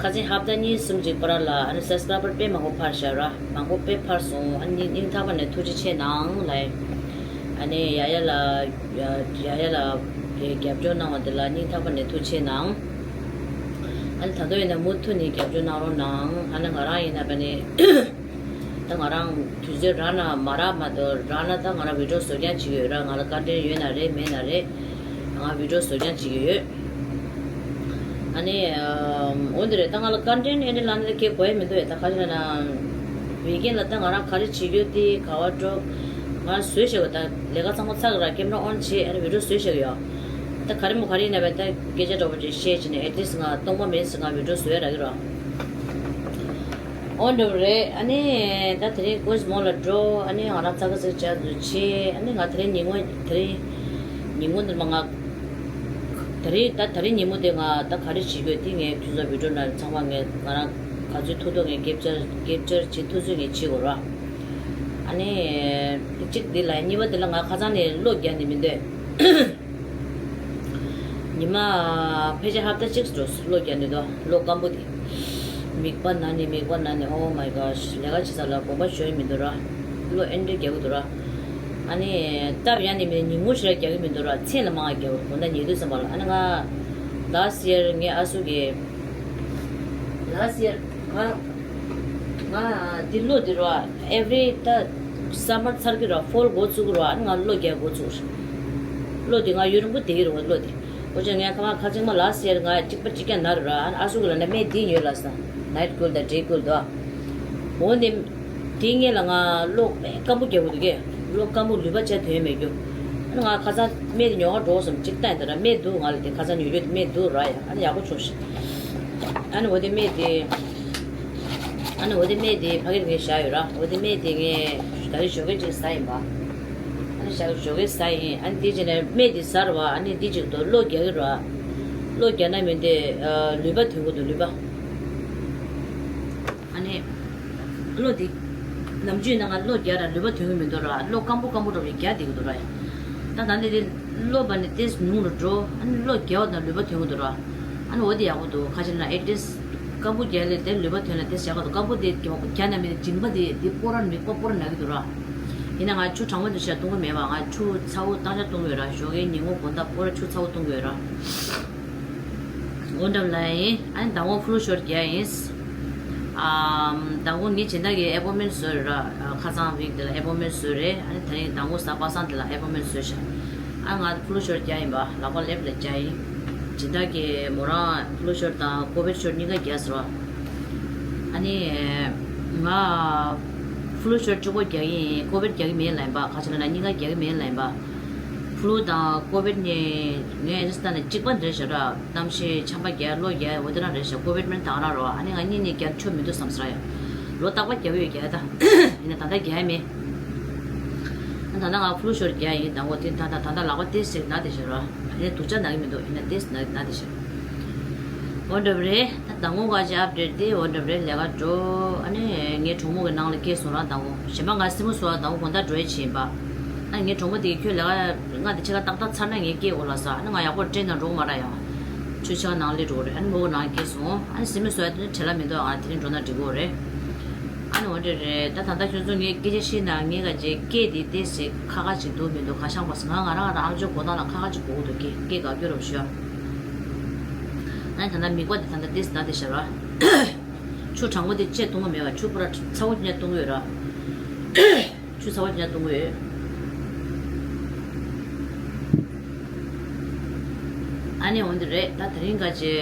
ཁ་སང་ཧབ་ཏ་གཉིས་གསུམ་ཅིག་བར་ལ་ཨ་ནི་སབ་སི་ཀ་རའི་བར་དཔེ་མང་པོ་འཕར་བཞག་ར། མང་པོ་དཔེ་འཕར་སོང་། ཨ་ནི་སྙིང་ཐག་པ་ནས་ཐུགས་རྗེ་ཆེ་གནང་ལབ། ཨ་ནི་ཡ་ཡ་ལ། ཡ་ཡ་ལ་རྒྱབ་སྐྱོར་གནང་བ་དེ་ལ་སྙིང་ཐག་པ་ནས་ཐུགས་རྗེ་ཆེ་གནང་། ཨ་ནི་ད་དུང་ཡིན་ན་མུ་མཐུད་ནས་རྒྱབ་སྐྱོར་གནང་རོགས་གནང་། ཨ་ནི་ང་རང་ཡིན་ན་བས་ནི་ད་ང་རང་དུས་ཚོད་རག་ན་མ་རག་མ་གཏོགས། རག་ན་ད་ང་རང་བི་ཌིའོ་བཟོ་རྐྱང་བྱེད་ཀྱི་ཡོད་ར། ང་ལ་ཀོན་ཊེན་ཊི་ཡོད་ན་རེད་མེད་ན་རེད། ང་བི་ཌིའོ་བཟོ་རྐྱང་བྱེད་ཀྱི་ཡོད། ཨ་ནི་འོ་འདི་རེད། ད་ང་ལ་ཀོན་ཊེན་ཊི་ཨེ་འདྲ་ལབ་ན་ད་ཁྱེད་གོ་ཡ་མི་འདུག་ཡ། ད་ག་རེ་ལབ་ན་ཝི་ཀེན་ལ་ད་ང་རང་ག་རེ་བྱེད་རྒྱུ་དེ་ག་བ་འགྲོ། ང་རང་བཟོས་བཞག་གི། ད་ལས་ཀ་ཚང་མ་ཚར་གི་ར། ཀེམ་ར་ཨོན་བྱས། ཨ་ནི་བི་ཌིའོ་བཟོས་བཞག་གི་ཡོད། ད་ག་རེ་མོ་ག་རེ་ཡིན་ན་བས་ད་སྐད་ཆ་འདྲ་པོ་ཅིག་བཤད་བྱས་ནས་ཨེ་ཊི་ལིསི་ང་སྟོང་པ་མེད་ཟེར་ང་བི་ཌིའོ་བཟོ་ཡ་རག་གི་ར། འོ་འདྲ་པོ་རེད། ཨ་ནི་ད་དེ་རིང་ཀུན་སི་མོལ་ལ་འགྲོ། ཨ་ནི་ང་རང་ཚ་ག་ཚིག་ཅག་ཏུ་ཆས། ཨ་ནི་ང་དེ་རིང་ཉིན་མོ་དེ་རིང་ཉིན་མོ་འདི་མ་ང་དེ་རིང་ད་དེ་རིང་ཉིན་མོ་དེ་ང་ད་ག་རེ་བྱེད་དགོས་དེ་ངས་ཁྱོད་ཚོ་བི་ཌིའོ་ནང་ཚང་མ་ངས་ང་རང་ག་ཚོད་ཐུབ་ཐུབ་ངས་ཀེབ་ཅར་ཀེབ་ཅར་བྱེད་ཐུབ་ཚོད་ངས་བྱེད་དགོས་ར། ཨ་ནི་དེ་གཅིག་འདི་ལ་གཉིས་པ་འདི་ལ་ང་ཁ་སང་ནས་གློ་རྒྱག་ནས་མི་འདོད། ཉི་མ་ཕལ་ཆེར་ཧབ་ཏ་གཅིག་འགྲོ་གློ་རྒྱག་ནས་འདུག་གློ་སྐམ་པོ་དེ། མིད་པ་ན་ནི་མིད་པ་ན་ནི། Oh my gosh། ལས་ཀ་བྱེད་ས་ལ་དགོངས་པ་འཇོག་ཡ་མི་འདུག་ར། གློ་ཨེ་འདྲ་རྒྱག་གི་འདུག་ར། ཨ་ནི་སྟབས་ཡག་ནི་མིན། ཉིན་གུང་ཞིག་ལ་རྒྱག་གི་མི་འདུག་ར། མཚན་ལ་མང་བ་རྒྱག་གི་འདུག་དགོང་དག་ཉལ་དུས་ཙམ་པ་ལ། ཨ་ནི་ང་last year་ངའི་ཨ་སུ་གི་last year་ང་ང་འདི་གློ་འདི་ར། Every་ད་སམ་མར་ཚར་གི་ར། ཕོལ་འགོ་བཙུགས་གི་ར། ཨ་ནི་ང་གློ་རྒྱག་འགོ་བཙུགས། གློ་འདི་ང་ཡུན་རིང་པོ་བསྡད་ཀྱི་རེད་བ། གློ་འདི། འོ་ཅག་ངས་ཁ་མ་ཁ་ཚིག་མ་last year་ང་གཅིག་པ་གཅིག་རྐྱང་ན་རུ་ར། ཨ་ནི་ཨ་སུ་གི་ལ་ན་སྨན་འདི་ཡོད་ལ་ས། Night Cool་དང་Day Cool་དོ། འོ་འདི་དེ་ངས་ལ་ང་གློ་སྐམ་པོ་རྒྱག་གི་འདུག་གས། གློ་སྐམ་པོ་ལུད་པ་ཆ་དོན་མེད་རྒྱུ། ཨ་ནི་ང་ཁ་སང་སྨན་འདི་ཉོ་ག་འགྲོ་བསམ་གཅིག་ལྟ་ཡིན་ད་ར། སྨན་འདུག་ང་ལ་དེ་ཁ་སང་ཉོ་རྒྱུ་དེ་སྨན་འདུག་ར་ཡ། ཨ་ནི་ཡག་པོ་བྱུང་ཤག་ཨ་ནི་འོ་དེ་སྨན་དེ། ཨ་ནི་འོ་དེ་སྨན་དེ་ཕ་གིར་ངས་བཞག་ཡོད་ར། འོ་དེ་སྨན་དེ་ངས་ད་རེས་ཞོགས་ཀས་ཅིག་ཟ་ཡིན་པ། ཨ་ནི་ཞག་ཞོགས་ཀས་ཟ་ཡིན། ཨ་ནི་དེ་བྱས་ནས་སྨན་དེ་ཟ་ར་བ། ཨ་ནི་དེ་ཅིག་ཏུ་གློ་རྒྱག་གི་ར། གློ་རྒྱག་ན་མིན་ཏེ་ལུད་པ་ཐོན་གི་འདུག་ལུད་པ། ཨ་ནི་གློ་དེ་ནམ་རྒྱུན་ནང་ང་གློ་རྒྱག་ར་ལུད་པ་ཐོན་གི་མི་འདུག་ར། གློ་སྐམ་པོ་སྐམ་པོ་འདྲ་བོ་རྒྱག་བསྡད་གི་འདུག་ར། ད་ད་འདི་དེ་གློ་བ་ནི་ཏེས་ཉུང་རུ་འགྲོ། ཨ་ནི་གློ་རྒྱག་པ་དང་ལུད་པ་ཐོན་གི་འདུག་ར། ཨ་ནི་འོ་དེ་ཡག་པོ་འདུག་ཁ་ཅིག་ན་ཨེ་ཏེས་སྐམ་པོ་རྒྱག་ལས་དེ་ལུད་པ་ཐོན་ལ་ཏེས་ཡག་པོ་འདུག་སྐམ་པོ་དེ་རྒྱག་རྒྱག་ན་མི་དེ་མཇིང་པ་དེ་དེ་སྤོ་ར་མིད་པ་སྤོ་ར་ན་གི་འདུག་ར། ཡིན་ན་ང་ཆུ་གྲང་མོ་དེ་ཤ་བཏུང་གི་མེད་པ། ང་ཆུ་ཚ་བོ་བཏང་ཆ་བཏུང་གི་ཡོད་ར། ཞོགས་ཀའི་ཉིན་གུང་དགོང་དག་སྤོ་ར་ཆུ་ཚ་བོ་བཏུང་གི་ཡོད་ར། འོ་འདྲ་ལ་ཡིན། ཨ་ནི་ཟླ་ངོ་ཕུ་ལུ་ཤོར་རྒྱག་ཡིན། ཨམ། ཟླ་ངོ་ངའི་སྦྱིན་བདག་གིས་ཨེ་པོན་མེན་བཟོས་རེད་ར། ཁ་སང་ཝིག་དེ་ལ་ཨེ་པོན་མེན་བཟོས་རེད། ཨ་ནི་དེ་རིང་ཟླ་ངོ་གཟའ་པ་སངས་དེ་ལ་ཨེ་པོན་མེན་བཟོས་ཤག་ཨ་ང་ཕུ་ལུ་ཤོར་རྒྱག་ཡིན་པ། ལག་པ་ལེབ་ལ་རྒྱག་ཡིན། སྦྱིན་བདག་གིས་མོ་རང་ཕུ་ལུ་ཤོར་དང་ཀོ་བིད་ཤོར་གཉིས་ཀ་རྒྱག་ཟེར་བ། ཨ་ནི་ང་ཕུ་ལུ་ཤོར་གཅིག་པོ་རྒྱག་གི་ཡིན། ཀོ་བིད་རྒྱག་གི་མེད་ལབ་ཡིན་པ། ཁ་ཆེ་ལ་ན་གཉིས་ཀ་རྒྱག་གི་མེད་ལབ་ཡིན་པ། ཕུ་ལུ་དང་ཀོ་བིད་གཉིས་ངས་ཨེ་ཇི་སི་ཏན་ནས་གཅིག་པ་འདྲ་ཞིག་ར། གནམ་གཤིས་ཆམ་པ་རྒྱག་གློ་རྒྱག་འོ་དེ་རང་རེད་ཤག་ཀོ་བིད་མིན་དང་རང་རོ། ཨ་ནི་ང་གཉིས་ནི་རྒྱག་ཆོ་མི་འདུག་བསམ་ས་ར་ཡ། ལོ་རྟག་པར་རྒྱག་ཡོད་རྒྱག་ད། ཡིན་ན་ད་ལྟ་རྒྱག་ཡ་མེད། ཨ་ད་ལྟ་ང་ཕུ་ལུ་ཤོར་རྒྱག་ཡིན། ད་འོ་དེ་ད་ད་ད་ལྟ་ལག་པ་ཏེས་ཟེར་ན་དེ་ཤོར་ར། ཨ་ནི་སྡུག་ཅག་ན་གི་མི་འདུག་ཡིན་ན་ཏེས་ན་ན་དེ་ཤོར། འོ་འདྲ་པོ་རེད། ད་མདང་དགོང་ཁ་ཅིག་ཨབ་ཌེཊ་དེ་འོ་འདྲ་པོ་རེད། ལས་ཀ་འགྲོ། ཨ་ནི་ངའི་གྲོགས་མོ་གི་ནང་ལ་སྐྱེལ་སོང་ར། མདང་དགོང་གཞན་པ་ང་སེན་མོ་བཟོ་བ་མདང་དགོང་དགོང་དག་འགྲོ་ཡས་བྱེད་ཡིན་པ། ཨ་ནི་ངའི་གྲོགས་མོ་དེ་གིས་ཁྱོད་ལས་ཀ་ང་དེ་ཕྱེད་ཀ་ཏག་ཏག་ཚར་ན་ངས་སྐྱེལ་དགོས་ལབ་ས། ཨ་ནི་ང་ཡག་པོ་ཊེན་ནང་འགྲོ་གི་མ་རེད། ཡང་ཆུ་ཕྱེད་ཀ་ནང་སླེབས་འགྲོ་གི་རེད། ཨ་ནི་མོ་གི་ནང་སྐྱེལ་སོང་། ཨ་ནི་སེན་མོ་བཟོ་ཡ་དེ་ནི་བྲེལ་བ་མི་འདུག་ང་དེ་རིང་འགྲོ་ན་འགྲིག་གི་རེད། ཨ་ནི་འོ་འདྲ་རེད། ད་ད་ལྟ་ཁྱོད་ཚོ་ངས་སྐད་ཆ་བཤད་ན་ངས་ག་ཅེ་སྐད་དེ་ཏོག་ཙམ་ཁག་ཁག་ཅིག་འདུག་མི་འདུག་ག་ཤང་པ་སི་ང་ང་རང་ང་རང་ཨམ་ཅོག་གོ་ཐང་ལ་ཁག་ཁག་ཅིག་གོ་གི་འདུག་སྐད་སྐད་ག་སྐྱོ་རོགས་ཞུ། ཨ་ནི་ད་ལྟ་མིག་པ་དེ་ད་ལྟ་ཏོག་ཙམ་ད་དེ་ཤ་ར། ཆུ་གྲང་མོ་དེ་ཅེ་བཏུང་གི་མེད་པ། ཆུ་པུ་ར་ཚ་བོ་ཅན་བཏུང་གི་ཡོད་ར། ཆུ་ཚ་བོ་ཅན་བཏུང་གི་ཡོད། ཨ་ནི་འོ་འདི་རེད། ད་དེ་རིང་ག་ཅེ།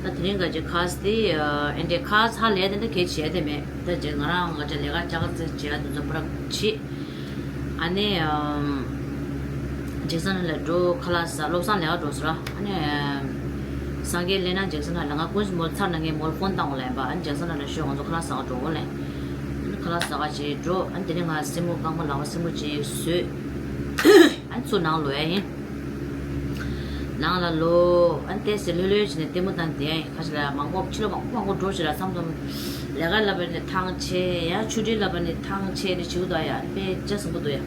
ད་དེ་རིང་ག་ཅེ་ཁ་སི་དེ་ཨེ་འདྲའི་ཁ་སི་ཧ་ལས་དེ་འདྲ་གལ་ཆེ་དེ་མེད། ད་ཅེ་ང་རང་ག་ཅེ་ལས་ཀ་ཅག་ཙེ་བྱེད་ཡ་དེ་ཚོ་པུ་ར་བྱེད། ཨ་ནི་ཨམ། ཇེག་སན་ལ་འགྲོ། ཁ་ལག་ཟ། བློ་བཟང་ལས་ཀ་འགྲོ་ཟེར་ར། ཨ་ནི་ཨམ། སངས་རྒྱས་སླེབས་ན་ཇེག་སན་ལ་ང་ཀུན་མོལ་ཚར་ན་ངས་མོལ་ཕོན་བཏང་འོང་ལབ་ཡིན་པ། ཨ་ནི་ཇེག་སན་ལ་ཤོད། ང་ཚོ་ཁ་ལག་ཟ་ག་འགྲོ་འོང་ལབ། ཨ་ནི་ཁ་ལག་ཟ་ག་བྱེད་འགྲོ། ཨ་ནི་དེ་ནས་ང་སེན་མོ་རྐང་པ་ལག་པ་སེན་མོ་ཅིག་བཟོས། ཨ་ནི་ཚུར་ནང་ལོག་ཡ་ཡིན། ནང་ལ་ལོག་ཨ་ནི་ཏོག་ཙམ་ལྷོད་ལྷོད་བྱས་ནས་ལྟད་མོ་བལྟས་ནས་བསྡད་ཡ་ཡིན། ཁ་ཅིག་ལ་མང་པོ་ཕྱི་ལོགས་མང་པོ་མང་པོ་འགྲོ་བྱས་ལ་བསམ་བསམ། ལས་ཀ་ལབ་པ་ནི་ཐང་ཆད། ཡང་ཆུ་ཊི་ལབ་པ་ནི་ཐང་ཆད་ནས་བྱེད་དགོས་འདུག་ཡ། དཔེ་ལྕགས་ཟིན་པོ་འདུག་ཡ།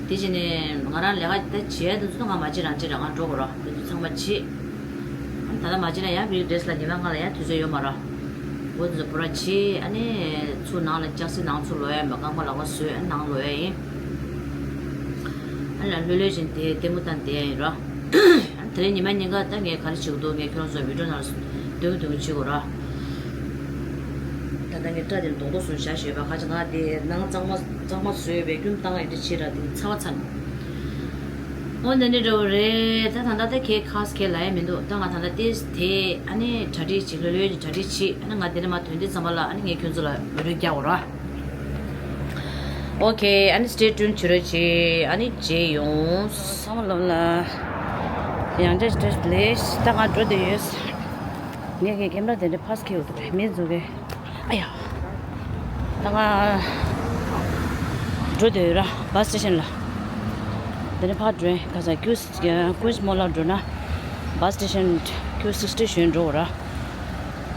དེ་བྱས་ནས་ང་རང་ལས་ཀ་ད་བྱེད་ཡ་དེ་ཚོ་ང་མ་བྱེད་རང་བྱེད་རང་ང་འགྲོ་དགོས་ར། དེ་ཚོ་ཚང་མ་བྱེད། ཨ་ནི་ད་ལྟ་མ་བྱེད་ན་ཡང་བིག་ཌེ་སི་ལ་ཉི་མ་ལྔ་ལ་ཡང་དུས་ཚོད་ཡོད་མ་ར། འོ་དེ་ཚོ་པུ་ར་བྱེད། ཨ་ནི་ཚུར་ནང་ལ་ལྕགས་སི་ནང་ཚུར་ལོག་ཡ་ཡིན་པ། རྐང་པ་ལག་པ་བཟོས་ཨ་ནི་ནང་ལོག་ཡ་ཡིན། ཨ་ནི་ལྷོད་ལྷོད་བྱས་ནས་དེ་ལྟད་མོ་བལྟས་ནས་བསྡད་ཡ་ཡིན་ར། དེ་རིང་ཉི་མ་ཉིན་ག་ད་ངས་ག་རེ་བྱེད་དགོས་འདུག་ངས་ཁྱོད་རང་ཚོ་བི་ཌི་ཡོ་ནང་ལ་སྟོན་གི་སྟོན་གི་བྱེད་དགོས་ར། ད་ལྟ་ངས་སྐྲ་དེ་རྡོག་རྡོག་བཟོས་བཞག་ཞོད་པ། ཁ་ཅིག་ང་དེ་ནང་གཙང་མ་གཙང་མ་བཟོས་པའི་སྐྱོན་བཏང་ཡ་དེ་བྱེད་ར། དེ་ཚ་བ་ཚ་ནས། འོ་འདི་འདྲ་འདྲ་བོ་རེད། ད་ད་ལྟ་ད་ཁྱེད་ཁ་སི་ཁྱེད་ལ་ཡ་མི་འདུག་ད་ང་ད་ལྟ་ཏོག་ཙམ་དེ་ཨ་ནི་གྲ་སྒྲིག་བྱེད། ལྷོད་ལྷོད་ཀྱི་གྲ་སྒྲིག་བྱེད། ཨ་ནི་ང་དེ་ནས་མར་ཐོན་དུས་ཙམ་པ་ལ་ཨ་ནི་ངས་ཁྱོད་ཚོ་ལ་བི་ཌི་ཡོ་རྒྱག་དགོས་ར། ཨོ་ཁེ། ཨ་ནི་stay tuned བྱེད་རོགས་བྱེད། ཨ་ནི་མཇལ་ཡོང་། ཚང་མ་ལོ་ལ་ཡང་བསྐྱར་བཀྲ་ཤིས་བདེ་ལེགས། ད་ང་འགྲོ་བསྡད་ཡོད། ངས་ཀྱི་ཀེམ་ར་དེ་འདྲ་ཕར་འཁྱེར་འདུག་མི་ཚོ་གི། ཨ་ཡ། ད་ང་འགྲོ་བསྡད་ཡོད་ར། བྷ་སི་སི་ཊེ་ཤན་ལ། དེ་ནས་ཕར་འགྲོ་ཡིན། ག་ས་ཀུན་ཀུན་མོལ་ལ་འགྲོ་ན། བྷ་སི་སི་ཊེ་ཤན་ཀུ་སིག་སི་ཊི་གཞོན་འགྲོ་དགོས་ར།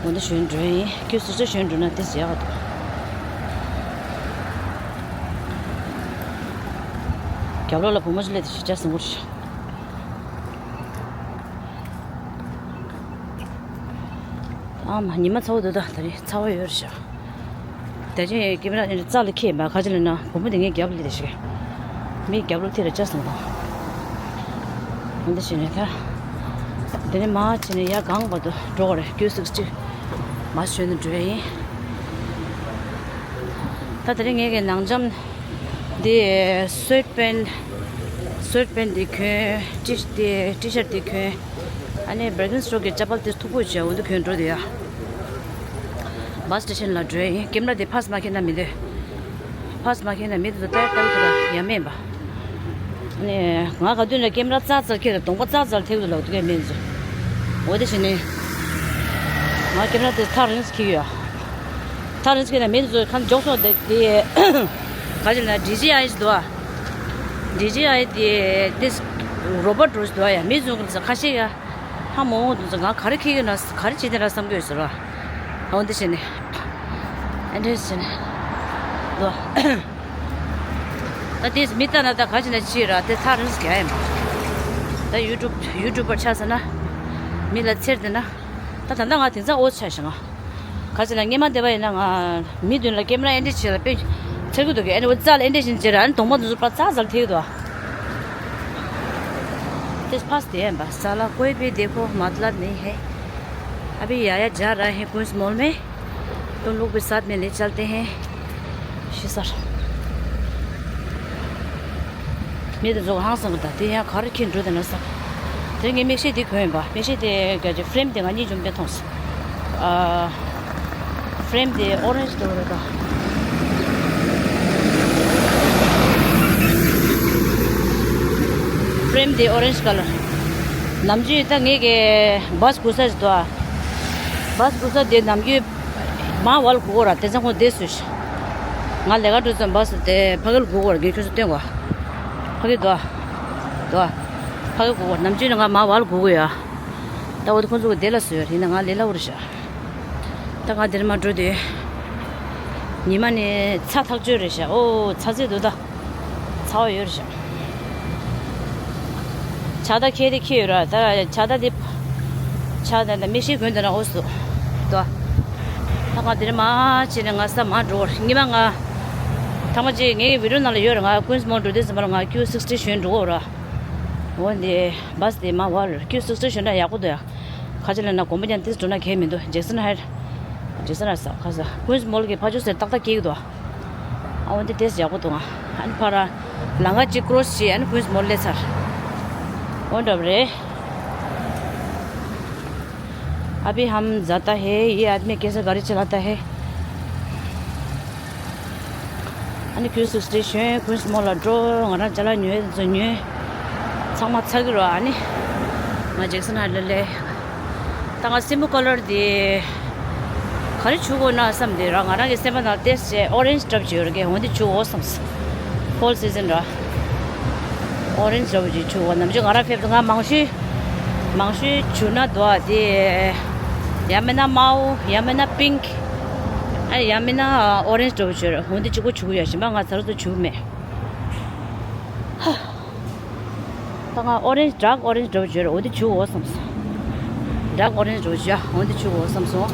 འོ་ན་གཞོན་འགྲོ་ཡིན། ཀུ་སིག་སི་ཊི་གཞོན་འགྲོ་ན་དེ་ཟེར་ཡག་འདུག་རྒྱབ་ལོགས་ལ་བུ་མོ་ཞིག་སླེབས་ཏེ་ཞིག་ཅག་ཟིན་པོ་རེད། ཨ་མ། ཉི་མ་ཚ་བོ་འདུག་ད་ད་རེས་ཚ་བོ་ཡོད་རེད་ཤག་དེ་རྗེས་ཀེམ་ར་ནི་རྩ་ལ་འཁྱེར་མ། ག་ཅི་ལབ་ན་བུ་མོ་དེ་ངའི་རྒྱབ་ལ་སླེབས་ཏེ་ཞིག་མིའི་རྒྱབ་ལོགས་དེ་ལ་ཅག་ཟིན་པོ། འོ་འདི་བྱས་ནས་ད། དེ་ནས་མར་བྱས་ནས་ཡར་གངས་བར་དུ་འགྲོ་དགོས་རེད། ཀུ་སིག་སི་ཊི་མར་བྱས་ནས་འགྲོ་ཡ་ཡིན། ད་དེ་རིང་ངས་ཀྱི་ནང་འཇམ་འདི་སུའེ་ཌི་པེན་སུའེ་ཌི་པེན་འདི་གྱོན། ཊི་འདི་ཊི་ཤར་ཊི་འདི་གྱོན། ཨ་ནི་བྷར་ཀིན་སི་ཊོག་གི་ཅ་པལ་དེ་མཐུག་པོ་བྱས་འོ་འདི་གྱོན་འགྲོ་དེ་ཡ། བྷ་སི་སི་ཊེ་ཤན་ལ་འགྲོ་ཡ་ཡིན། ཀེམ་ར་དེ་ཕར་ཚུར་མར་འཁྱེར་ན་མི་འདོད། ཕར་ཚུར་མར་འཁྱེར་ན་མི་འདོད་ལྟར་ལྟར་དུ་ལ་ཡ་མེད་པ། ནས་ང་ག་དུས་ན་ཀེམ་ར་ཙག་ཙག་འཁྱེར་ལ་གདོང་པ་ཙག་ཙག་ཐེག་ཏུ་ལག་ཏུ་གས་མེད་ཟེར། འོ་དེ་བྱས་ནས་ང་ཀེམ་ར་དེ་ཐག་རིང་ཙམ་འཁྱེར་ཡོད། ཐག་རིང་ཙམ་འཁྱེར་ན་མི་འདོད་ཁ་མགྱོགས་སོང་དེ་དེ། ག་ཅི་ལ་ཌི་ཇེ་ཨའི་ཟེར་འདུག་ཨ། ཌི་ཇེ་ཨའི་དེ་དེ་རོ་བོ་ཊི་འདྲ་ཟེར་འདུག་ཡ། མི་ཚོ་གི་ཁ་ཤས་ཡ། ཧ་མོ་འདུག་ཟེར། ང་ག་རེ་འཁྱེར་གི་ན་ག་རེ་བྱེད་དེ་ན་བསམ་གི་ཡོད་ཟེར་བ། འོ་འདི་བྱས་ནས་ཨ་འདྲས་བྱས་ནས་འདུག་ད་དེ་མི་ལྟ་ན་ད་ག་བྱས་ན་ཅི་ར། དེ་ཐག་རིང་ཙམ་རྒྱག་ཡ་མ། ད་ཡུ་ཊུབ་ཡུ་ཊུབ་པར་ཆགས་ཟེར་ན་མི་ལ་འཚེར་དེ་ན། ད་ད་ལྟ་ང་དེང་སང་འོ་ཆགས་ཤག་ང་། ག་ཅི་ལ་སྔས་མ་བསྡད་པ་ཡིན་ན་ང་མི་མདུན་ལ་ཀེམ་ར་ཨེ་འདྲས་བྱས་ལ་དཔེ་འཚེར་གི་འདུག་གི། ཨ་ནི་འོ་རྩ་ལ་ཨེ་འདྲས་བྱས་ནས་བྱས་ར། ཨ་ནི་གདོང་པ་འདི་ཚོ་པ་ཙག་ཙག་ཐེག་འདུག་ཨ། तेरे पास दे बस साला कोई भी देखो मतलब नहीं है। अभी आया जा रहा है कुछ मॉल में। तुम लोग भी साथ में ले चलते हैं। ཤི་ས་ར། མི་དེ་ཚོ་ཧང་སང་གི། ད་དེ་ཡང་ག་རེ་འཁྱེར་འགྲོ་དེ་ན་ས། དེ་ངས་མིག་ཤེལ་དེ་གོན་ཡིན་པ། མིག་ཤེལ་དེ་ག་ཅི་ཧྥི་རེམ་དེ་ང་གཉིས་འཇོམས་པའི་མཐོང་སོང་། ཨ། ཧྥི་རེམ་དེ་ཨོ་རེན་ཇི་འདྲ་བོ་རེད་ད། ཧྥི་རེམ་དེ་ཨོ་རེན་ཇི་ཀ་ལར། ནམ་རྒྱུན་ད་ངས་ཀྱི་བྷ་སི་སྒུག་ས་ཞིག་འདུག་ཨ། བྷ་སི་སྒུག་ས་དེ་ནམ་རྒྱུན་མར་འོག་ལ་སྒུག་གོ་ར། དེ་ཚང་ཁོང་བསྡད་སོང་ཞིག་ང་ལས་ཀ་འགྲོ་ཙམ་བྷ་སི་དེ་ཕ་གི་ལ་སྒུག་གོ་ར། ངས་ཁྱོད་ཚོ་སྟོན་གོ། ཕ་གི་འདུག་ཨ། འདུག་ཨ། ཕ་གི་སྒུག་གོ། ནམ་རྒྱུན་ནས་ང་མར་འོག་ལ་སྒུག་གོ་ཡ། ད་འོ་དེ་ཁོང་ཚོ་གི་དེ་ལ་བཟོས་ཡོད་རེད། ཡིན་ན་ང་ལས་སླ་བོ་རེད་ཤག་ད་ང་འདིར་མ་འགྲོ་དུས། ཉི་མ་ནི་ཚ་ཐག་ཆོད་རེད་ཤག་ཨོ་ཚ་ཚད་འདུག་ད། ཚ་བ་ཡོད་རེད་ཤག་ཇ་ད་ཁྱེར་དེ་ཁྱེར་ཡོད་ར། ད་ཇ་ད་དེ། ཇ་ད་ད་མིག་ཤེལ་གོན་དེ་ན་ཨོ་སུ། ད། ད་ང་འདིར་མ་བྱས་ནས་ང་ས་མ་འགྲོ་བར་ཉི་མ་ང་། ཐ་མ་ཅིག་ངའི་བི་ཌིའོ་ནང་ལ་ཡོད་རེད། ང་ཀུན་སི་མོལ་འགྲོ་དུས་ཙམ་པ་ལ་ང་ཀིའུ་སིག་སི་ཊི་ཞོན་འགྲོ་གོ་ར། འོ་འདི་བྷ་སི་དེ་མ་བར་ཀིའུ་སིག་སི་ཊི་ཞོན་འདྲ་ཡག་པོ་འདུག་ཡ། ཁ་ཆེ་ལ་ན་དགོན་པ་ཀྱང་ཏིས་འགྲོ་ན་གལ་མི་འདུག་ཇེག་སན་ཧའེ། ཇེག་སན་ཧའེ་ས་ཁ་ས་ཀུན་སི་མོལ་གྱི་ཕ་ཆོས་ཟེར་ཏག་ཏག་སྐྱེ་གི་འདུག་ཨ་འོ་འདི་ཏིས་ཡག་པོ་འདུག་ཨ་ནི་ཕ་ར་ལང་ཀ་གཅིག་ཀྲོ་སི་བྱས་ཨ་ནི་ཀུན་སི་མོལ་སླེབས་ཚར། འོ་འདྲ་བ་རེད། अभी हम जाता है, ये आदमी कैसे गाड़ी चलाता है। ཨ་ནི་ཀུན་སི་སི་ཊི་ཞོན། ཀུན་སི་མོལ་ལ་འགྲོ། ང་རང་ཅ་ལག་ཉོས་ཚོ་ཉོས། ཚང་མ་ཚར་གི་རོ། ཨ་ནི་ང་ཇེག་སན་ཧའེ་ལ་སླེབས། ད་ང་སེན་མོ་ཀ་ལར་དེ་ག་རེ་བྱུག་དགོས་ན་བསམ་དེ་ར། ང་རང་གི་སེམས་པ་ནང་ཏེས་བྱས་ཨོ་རེན་ཇི་འདྲ་པོ་ཅིག་ཡོད་རེད། འོ་འདི་བྱུག་འོ་བསམ། ཕོལ་སི་ཛན་ར། ཨོ་རེན་ཇི་འདྲ་པོ་ཅིག་བྱུག་འོ། ནམ་རྒྱུན་ང་རང་ཕེབས་དུས་ང་མང་ཤོས་མང་ཤོས་བྱུག་ན་འདུག་ཨ། དེ་ཡང་མིན་ན་དམར་པོ། ཡང་མིན་ན་པིང་ཀི། ཨ་ཡང་མིན་ན་ཨོ་རེན་ཇི་འདྲ་པོ་ཅིག་ཡོད་རེད། འོ་འདི་གཅིག་པོ་བྱུག་ཡོད། གཞན་པ་ང་ཚ་རུ་ཚོ་བྱུག་མེད། ཧ། ད་ང་ཨོ་རེན་ཇི། ཌརྐ་ཨོ་རེན་ཇི་འདྲ་པོ་ཅིག་ཡོད་རེད། འོ་དེ་བྱུག་འོ་བསམ་སོང་། ཌརྐ་ཨོ་རེན་ཇི་འདྲ་པོ་ཅིག་ཡ། འོ་དེ་བྱུག་འོ་བསམ་སོང་།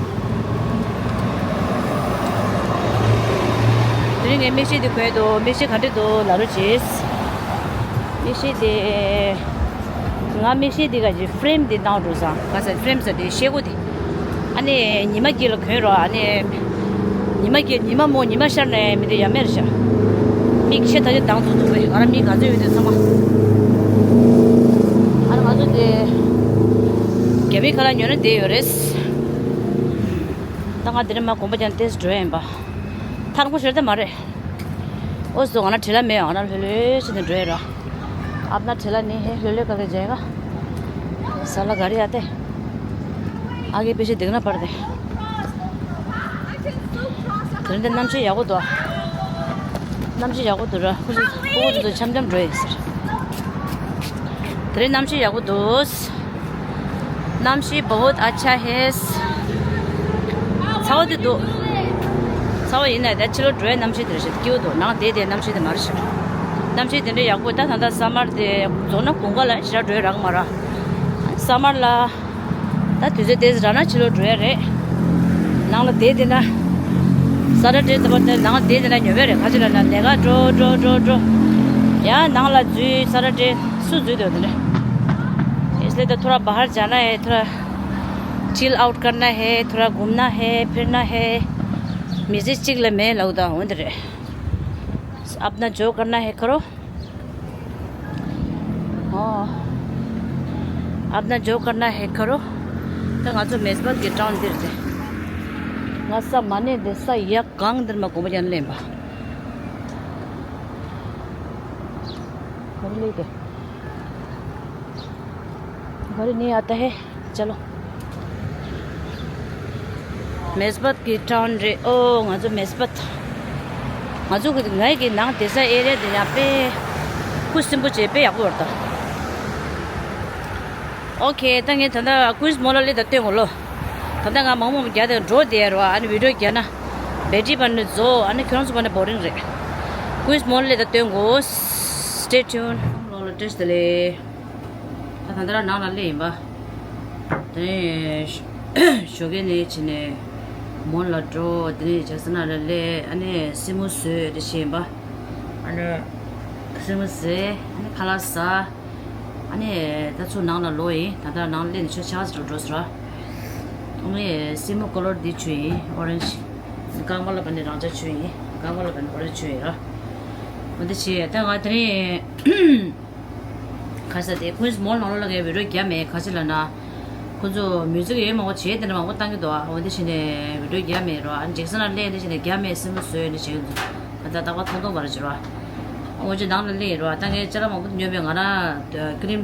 དེ་རིང་ངས་མིག་ཤེལ་དེ་གོན་འདུག་མིག་ཤེལ་ག་འདྲ་འདུག་ལབ་རོགས་གྱིས། མིག་ཤེལ་དེ། ང་མིག་ཤེལ་དེ་ག་ཅིག་ཧྥི་རེམ་དེ་བཏང་འགྲོ་ས། ག་ས་ཧྥི་རེམ་ཟེར་དེ་ཤེལ་སྒོ་དེ། ཨ་ནི་ཉི་མ་དཀྱིལ་ལ་གོན་རོགས། ཨ་ནི་ཉི་མ་དཀྱིལ། ཉི་མ་མོ་ཉི་མ་ཤར་ནས་མི་དེ་ཡ་མེར་ཤ། མིག་ཤེལ་ད་ཆ་དང་དུ་འདུག་པས། ང་རང་མིག་ག་ཚོད་ཡོད་དེ་ཚང་མ། ཨ་ནི་ང་ཚོ་དེ་རྒྱ་མིའི་ཁ་ལག་ཉོ་ན་བསྡད་ཡོད་རེད། ད་ང་དེ་རིང་མ་དགོན་པ་ཀྱང་ཏེས་འགྲོ་ཡིན་པ། ཐར་ཁོ་ཤར་ད་མ་རེད། ཨོ་སོ་ང་ན་བྲེལ་ལ་མེད། ང་ན་ལྷོད་ལྷོད་བྱས་ནས་འགྲོ་ཡ་ར། ཨབ་ན་བྲེལ་ལ་ནི་ཧེ་ལྷོད་ལྷོད་ག་ལེ་ཇེ་ག་ས་ལ་ག་རི་ཡ་ཏེ། ཨ་གེ་པེ་ཤེ་དེག་ན་པར་ཏེ། དེ་རིང་འདི་གནམ་གཤིས་ཡག་པོ་འདུག་གནམ་གཤིས་ཡག་པོ་འདུག་ར། ཁོ་ཚོ་ཁོ་ཚོ་འཆམ་འཆམ་འགྲོ་ཡིན་ཟེར། དེ་རིང་གནམ་གཤིས་ཡག་པོ་འདུག་གནམ་གཤིས་བོད་ཨ་ཆ་ཧེས། ཚ་བ་དེ་འདུག་ཚ་བ་ཡིན་ན་ད་ཕྱི་ལོགས་འགྲོ་ཡའི་གནམ་གཤིས་དེ་རེད་ཤག་སྐྱིད་པོ་འདུག་ནང་བསྡད་དེ་གནམ་གཤིས་དེ་མ་རེད་ཤག་གནམ་གཤིས་དེ་འདྲ་ཡག་པོ། ད་ད་ལྟ་ས་མར་དེ་རྫོགས་ན་དགུན་ཁ་ལ་ཞེ་དྲག་འགྲོ་ཡ་རག་མ་རེད། ས་མར་ལ་ད་དུས་ཚོད་དེ་ཙམ་རག་ན་ཕྱི་ལོགས་འགྲོ་ཡ་རེད། ནང་ལ་བསྡད་དེ་ན་ས་ཊར་ཌེ་ད་བར་དེ་ནང་བསྡད་དེ་ན་ཉོབ་ཡ་རེད། ག་ཅི་ལ་ན་ལས་ཀ་འགྲོ་འགྲོ་འགྲོ་འགྲོ་ཡང་ནང་ལ་འཛུལ། ས་ཊར་ཌེ་སུ་འཛུལ་འདོད་དེ་འདྲ། इसलिए तो थोड़ा बाहर जाना है, थोड़ा चिल आउट करना है, थोड़ा घूमना है, फिरना है। म्यूजिक चिक ले मैं लगता हूँ इधर। अपना जो करना है करो। हाँ, अपना जो करना है करो। ད་ང་ཚོ་མེས་པད་ཀྱི་ཊའུན་འདིར་དེ། ང་ས་མ་ནས་དེ་ས་ཡ་གང་འདིར་མ་གོམ་པ་ཡང་ལེན་པ། ཁོར་ལེ་དེ། घर नहीं आता है। चलो। མེས་པད་ཀྱི་ཊའུན་རེད། ཨོ་ང་ཚོ་མེས་པད། ང་ཚོ་གི་ངའི་གི་ནང་དེ་ས་ཨེ་རི་ཡ་དེ་ཡང་དཔེ་ཁུ་སིམ་པོ་བྱས་དཔེ་ཡག་པོ་ཡོད་ད། ཨོ་ཁེ། ད་ངས་ད་ལྟ་ཀུན་སི་མོལ་ལ་སླེབས་ད་སྟོན་གོ་ལོ། ད་ལྟ་ང་མང་མང་རྒྱག་དེ་འགྲོ་བསྡད་རོ། ཨ་ནི་བི་ཌིའོ་རྒྱག་ན་བེ་ཊི་རི་བར་ནི་རྫོགས། ཨ་ནི་ཁྱོད་རང་ཚོ་བར་ནི་བོ་རིང་རེད། ཀུན་སི་མོལ་ལ་སླེབས་ད་སྟོན་གོ། Stay tuned. ལོ་ལ་བཀྲ་ཤིས་བདེ་ལེགས། ད་ད་ལྟ་རང་ནང་ལ་སླེབས་ཡིན་པ། དེ་ནས་ཞོགས་ཀས་ནས་ཕྱིན་ནས་མོལ་ལ་འགྲོ། དེ་ནས་ཇེག་སན་ཧའེ་ལ་སླེབས། ཨ་ནི་སེན་མོ་བཟོས་དེ་བྱས་ཡིན་པ། ཨ་ནི་སེན་མོ་བཟས། ཨ་ནི་ཁ་ལག་ཟ། ཨ་ནི་ད་ཚུར་ནང་ལ་ལོག་ཡིན། ད་ལྟ་ནང་ལ་སླེབས་ནས་ཆུ་ཆག་ཟེར་འགྲོ་ཟེར་བ། ཨ་ནི་སེན་མོ་ཀོ་ལོར་འདི་བྱུགས་ཡིན། ཨོ་རེན་ཇི། རྐང་པ་ལ་བབས་ནས་རང་འཇགས་བྱུགས་ཡིན། རྐང་པ་ལ་བབས་ནས་ཨོ་རེན་ཇི་བྱུགས་ཡིན་ར། འོ་འདི་བྱས་ད་ང་དེ་རིང་ག་ས་དེ་ཀུན་སི་མོལ་ནང་ལོགས་ལ་ངས་བི་ཌིའོ་རྒྱབ་མེད། ག་ཅི་ལབ་ན། ཁོ་ཚོ་མིའུ་ཟིག་ཡོད་མང་པོ་བྱས་དེ་འདྲ་མང་པོ་བཏང་གི་འདུག་ཨ་འོ་འདི་བྱས་ནས་བི་ཌིའོ་རྒྱབ་མེད་རོ། ཨ་ཇེག་སན་ལ་སླེབས་འདི་བྱས་ནས་རྒྱབ་མེད། སེན་མོ་བཟོས་འདི་བྱས་འདུག་ད་ལྟ་རྟག་པར་ཐུང་ཐུང་བར་གྱུར་བ། འོ་ཅི་ནང་ལ་སླེབས་རོ། ད་ངས་ཅ་ལག་མང་པོ་ཉོས་པས། ང་རང་ཀི་རིམ་